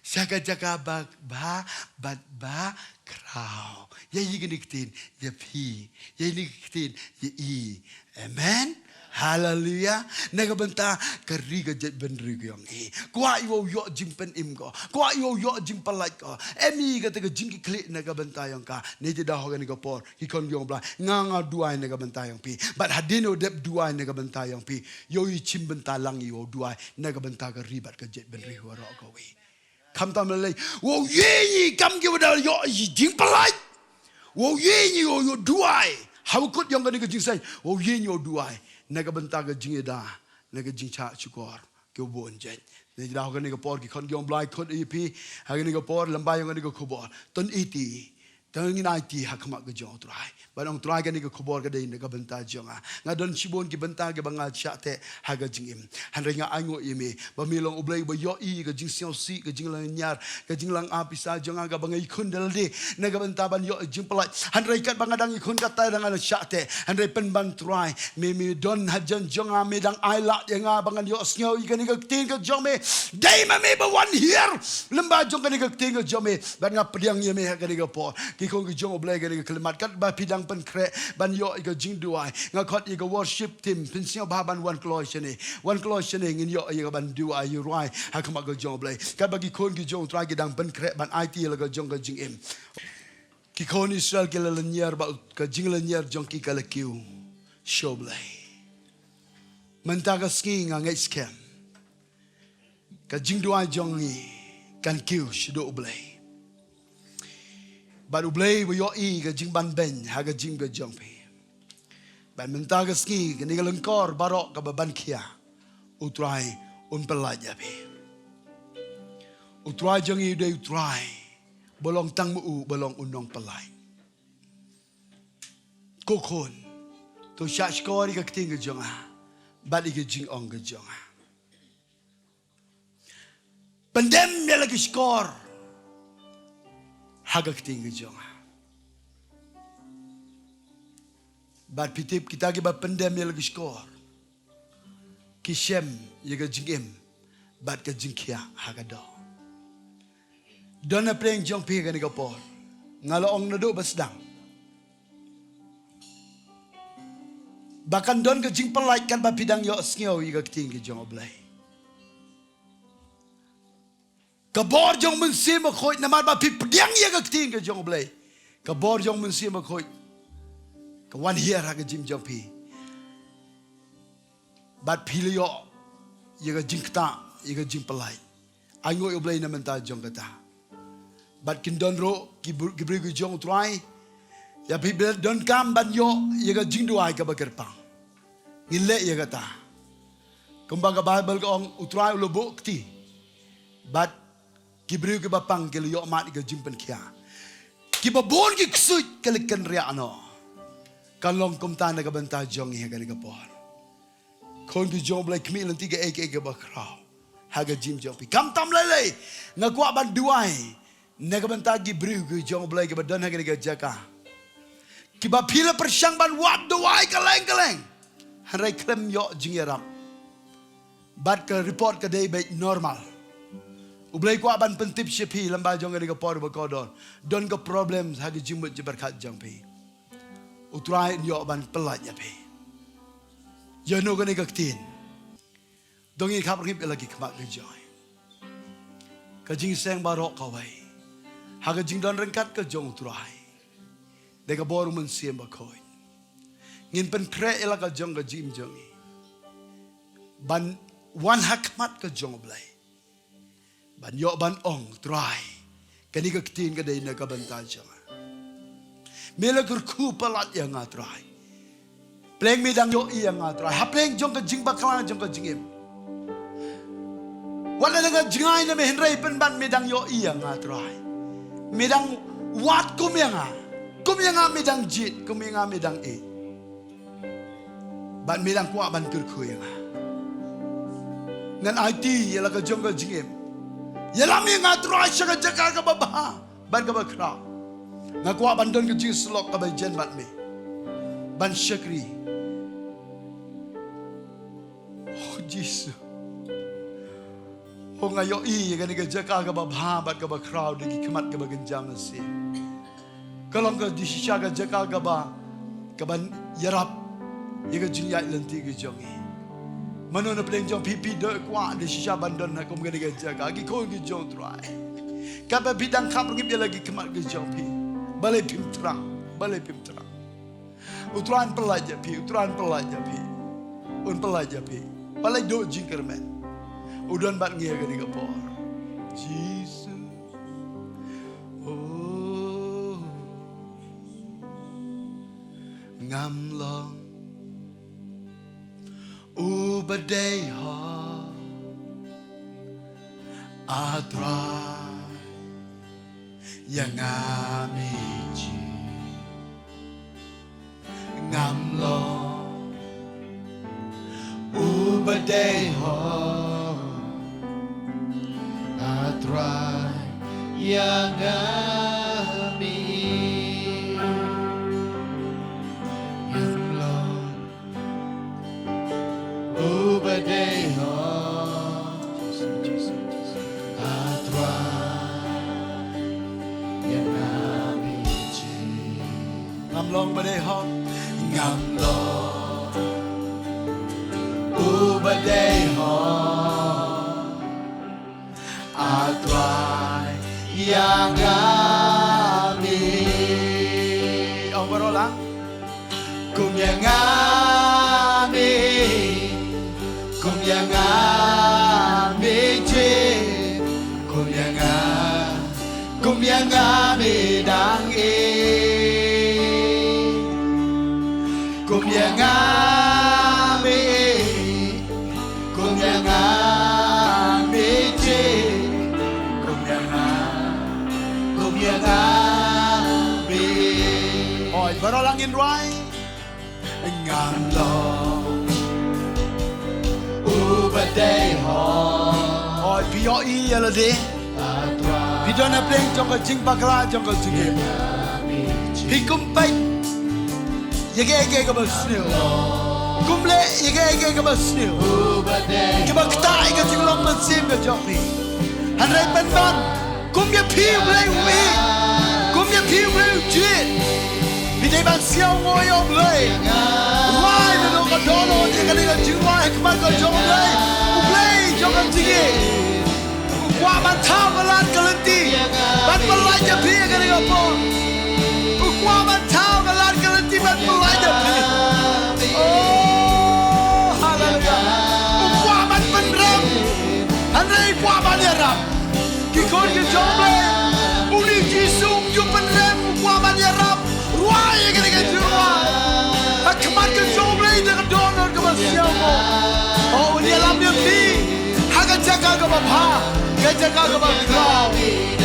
Sha ka jaka ba, ba, bad ba, khraw. Ïa i kane ka ktien, ïa phi. Ïa i kane ka ktien, ïa i. Amen. Hallelujah. Na ka bynta, ka ri ka jaitbynriew ka ïong i. Kwah i wow ïoh jingpynim ko. Kwah i wow ïoh jingpyllait ko. Em i kata ka jingkitkhlieh na ka bynta ïong ka. Ne te da ha kane ka por. Ki khon ki ïong Blei. Nga nga duwai na ka bynta ïong phi. Bad hadien u dep duwai na ka bynta ïong phi. Ïoh i chim bynta lang i wow duwai. Na ka bynta ka ri bad ka jaitbynriew waroh kawi. Khamtam lei. Wow ïeng i kam ki wa da ïoh i jingpyllait. Wow ïeng i wow ïoh duwai. Ha u kut ïong kane ka jingseng. Wow ïeng i wow duwai. Na ka bynta ka jingïada. Na ka jingshah shukor. Ki wa bun jait. Ne da ha kane ka por ki khon ki ïong Blei khot i phi. Ha kane ka por lymbai ïong kane ka khubor. Ton iti. Tang ngin aiti ha khmat ka jong u Trai. Ban ong Trai kane ka khubor ka dei na ka bynta jong nga. Nga don shibun ki bynta kiba nga shah teh ha ka jingim. Hynrei nga ainguh ïa me. Ba me long u Blei ba ïoh i ka jingsngewsih, ka jinglynñiar, ka jinglang ap isa jong nga kaba nga i khun da lade. Na ka bynta ban ïoh i jingpyllait. Hynrei katba nga dang i khun katta dang nga shah teh. Hynrei pynban Trai. Me me don hajan jong nga me dang ai lad ïa nga ba ngan ïoh sngew ïa kane ka ktien ka jong me. Dei ma me ba wan hiar. Lymba jong kane ka ktien ka jong me. Bad nga pdiang ïa me ha kane ka por. Ki khun ki jong u Blei kane ka khyllipmat. Katba phi dang pynkhreh. Ban ïoh ïa ka jingduwai. Nga khot ïa ka worship team. Phin sngewbha ban wan kloi shane. Wan kloi shane ngin ïoh ïa ka ban duwai ïa u Trai. Ha khmat ka jong u Blei. Katba ki khun ki jong u Trai ki dang pynkhreh. Ban aiti ïa la ka jong ka jingim. Ki khun Israel ki la lynñiar bad ka jinglynñiar jong ki ka la kiew. Sha u Blei. Mynta ka sngi nga ngeit skhem. Ka jingduwai jong ngi kan kiew shaduh u Blei. Bad u Blei ba ïoh i ka jingbanbeiñ ha ka jingim ka jong phi. Bad mynta ka sngi kane ka lyngkor baroh kaba ban khia. U Trai un pyllait ïa phi. U Trai jong ngi u dei u Trai. Ba long tang ma u ba long u nongpyllait. Ko khun. To shah shkor ïa ka ktien ka jong nga. Bad ïa ka jingong ka jong nga. Pyndem ïa la ki shkor. Ha ka ktien ka jong nga. Bad phi tip kita kiba pyndem ïa la ki shkor. Ki shem ïa ka jingim. Bad ka jingkhiah ha ka doh. Don na pdeng jong phi kane ka por. Nga la ong naduh ba sdang ba kan don ka jingpyllait katba phi dang ïohsngew ïa ka ktien ka jong U Blei. Ka bor jong U Mynsiem Bakhuid, namar ba phi pdiang ïa ka ktien ka jong U Blei, ka bor jong U Mynsiem Bakhuid ka wan hiar ha ka jingim jong phi. Bad phi la ïoh ïa ka jingktah, ïa ka jingpyllait. Ai nguh ïa U Blei na bynta jong kata. Bad kin don ruh ki br-, ki briew ki jong U Trai. Ïa phi ba donkam ban ïoh ïa ka jingduwai kaba kyrpang. Ngin leh ïa kata. Kumba ka Baibl ka ong, U Trai u la buh kti. Bad ki briew kiba pang ki la ïoh mad ïa ka jingpynkhiah. Kiba bun ki ksuid ki la kynriah noh. Kan long kumta na ka bynta jong ngi ha kane ka por. Khun ki jong U Blei, khmih lynti kaei kaei kaba khraw ha ka jingim jong phi. Khamtam lei lei, nga kwah ban duwai na ka bynta ki briew ki jong U Blei kiba don ha kane ka jaka, kiba phi la pyrshang ban wad duwai kylleng kylleng, hynrei khlem ïoh jingïarap. Bad ka report ka dei beit normal. U Blei kwah ban pyntip sha phi lyngba jong kane ka por ba kordor, don ka problem ha ka jingmut jingpyrkhat jong phi. U Trai un ïoh ban pyllait ïa phi. Ïa no kane ka ktien. To ngin khapngiap ïa la ki khmat ka jong ngi. Ka jingïaseng baroh kawei ha ka jingdon ryngkat ka jong U Trai, da ka bor U Mynsiem Bakhuid, ngin pynkhreh ïa la ka jong ka jingim jong ngi ban wan ha khmat ka jong U Blei. Ban ïoh ban ong, Trai, kane ka ktien ka dei na ka bynta jong nga. Me la kyrkhu palat ïa nga, Trai. Pleng me dang ïohi ïa nga, Trai. Ha pleng jong ka jingbakla jong ka jingim. Wat la ka jngai na me, hynrei pynban me dang ïohi ïa nga, Trai. Me dang wad kum ïa nga. Kum ïa nga me dang jied, kum ïa nga me dang ïeit. Bad me dang kwah ban kyrkhu ïa nga. Ngan aiti ïa la ka jong ka jingim. Ïalam ïa nga, Trai, sha ka jaka kaba bha bad kaba khraw. Nga kwah ban don ka jingsyllok kaba jan bad me, ban shakri. Oh Jisu. Oh, nga ïohi ïa kane ka jaka kaba bha bad kaba khraw da ki khmat kiba kynja mynsiem. Ka long ka dei shisha ka jaka kaba, kaban ïarap ïa ka jingïaid lynti ka jong ngi. Mano na pdeng jong phi, phi doh kwah dei shisha ban don ha kum kane ka jaka, ki khun ki jong U Trai? Katba phi dang khapngiap ïa la ki khmat ki jong phi, balei phim thrang, balei phim thrang? U Trai un pyllait ïa phi, U Trai un pyllait ïa phi. Un pyllait ïa phi. Balei doh jingkyrmen? U don bad ngi ha kane ka por. Jisu. Oh, ngam long uba dei hok, A Trai, ïa nga me jied. Ngam long uba dei hok, A Trai, ïa nga me jied. Ngam long uba dei hok, A Trai, ïa nga me jied. Ngam long ba dei hok. Ngam long uba dei hok, A Trai, ïa nga me. Ong baroh lang. Kum ïa nga me, kum ïa nga me jied, kum ïa nga, kum ïa nga me dang ïeit. Kum ïa nga me, kum ïa nga me jied, kum ïa nga, kum ïa nga me. Oi, baroh lang ngin rwai. Ngam long uba dei hok. Oi, phi ïohi ïa lade. Phi don ha pdeng jong ka jingbakla jong ka jingim. Phi kum peit ïa kaei kaei kaba sniew. Kum leh ïa kaei kaei kaba sniew. Kaba ktah ïa ka jinglong mynsiem ka jong phi. Hynrei pynban, Kum ïa phi U Blei u mih. Kum ïa phi U Blei u jied. Phi dei ban sngew nguh ïa U Blei. Rwai naduh ka dohnud ïa kane ka jingrwai ha khmat ka jong U Blei. U Blei jong ka jingim. U kwah ban thaw ka lad ka lynti ban pynlait ïa phi ha kane ka por. U kwah ban thaw ka lad ka lynti ban pynlait ïa phi. Oh, haleluya. U kwah ban pynrem. Hynrei u kwah ban ïarap. Ki khun ki jong U Blei. Une u Jisu um ju pynrem, u kwah ban ïarap. Rwai ïa kane ka jingrwai ha khmat ka jong U Blei da ka dohnud kaba sngewbha. Oh, un ïalam ïa phi ha ka jaka kaba bha, ka jaka kaba khraw.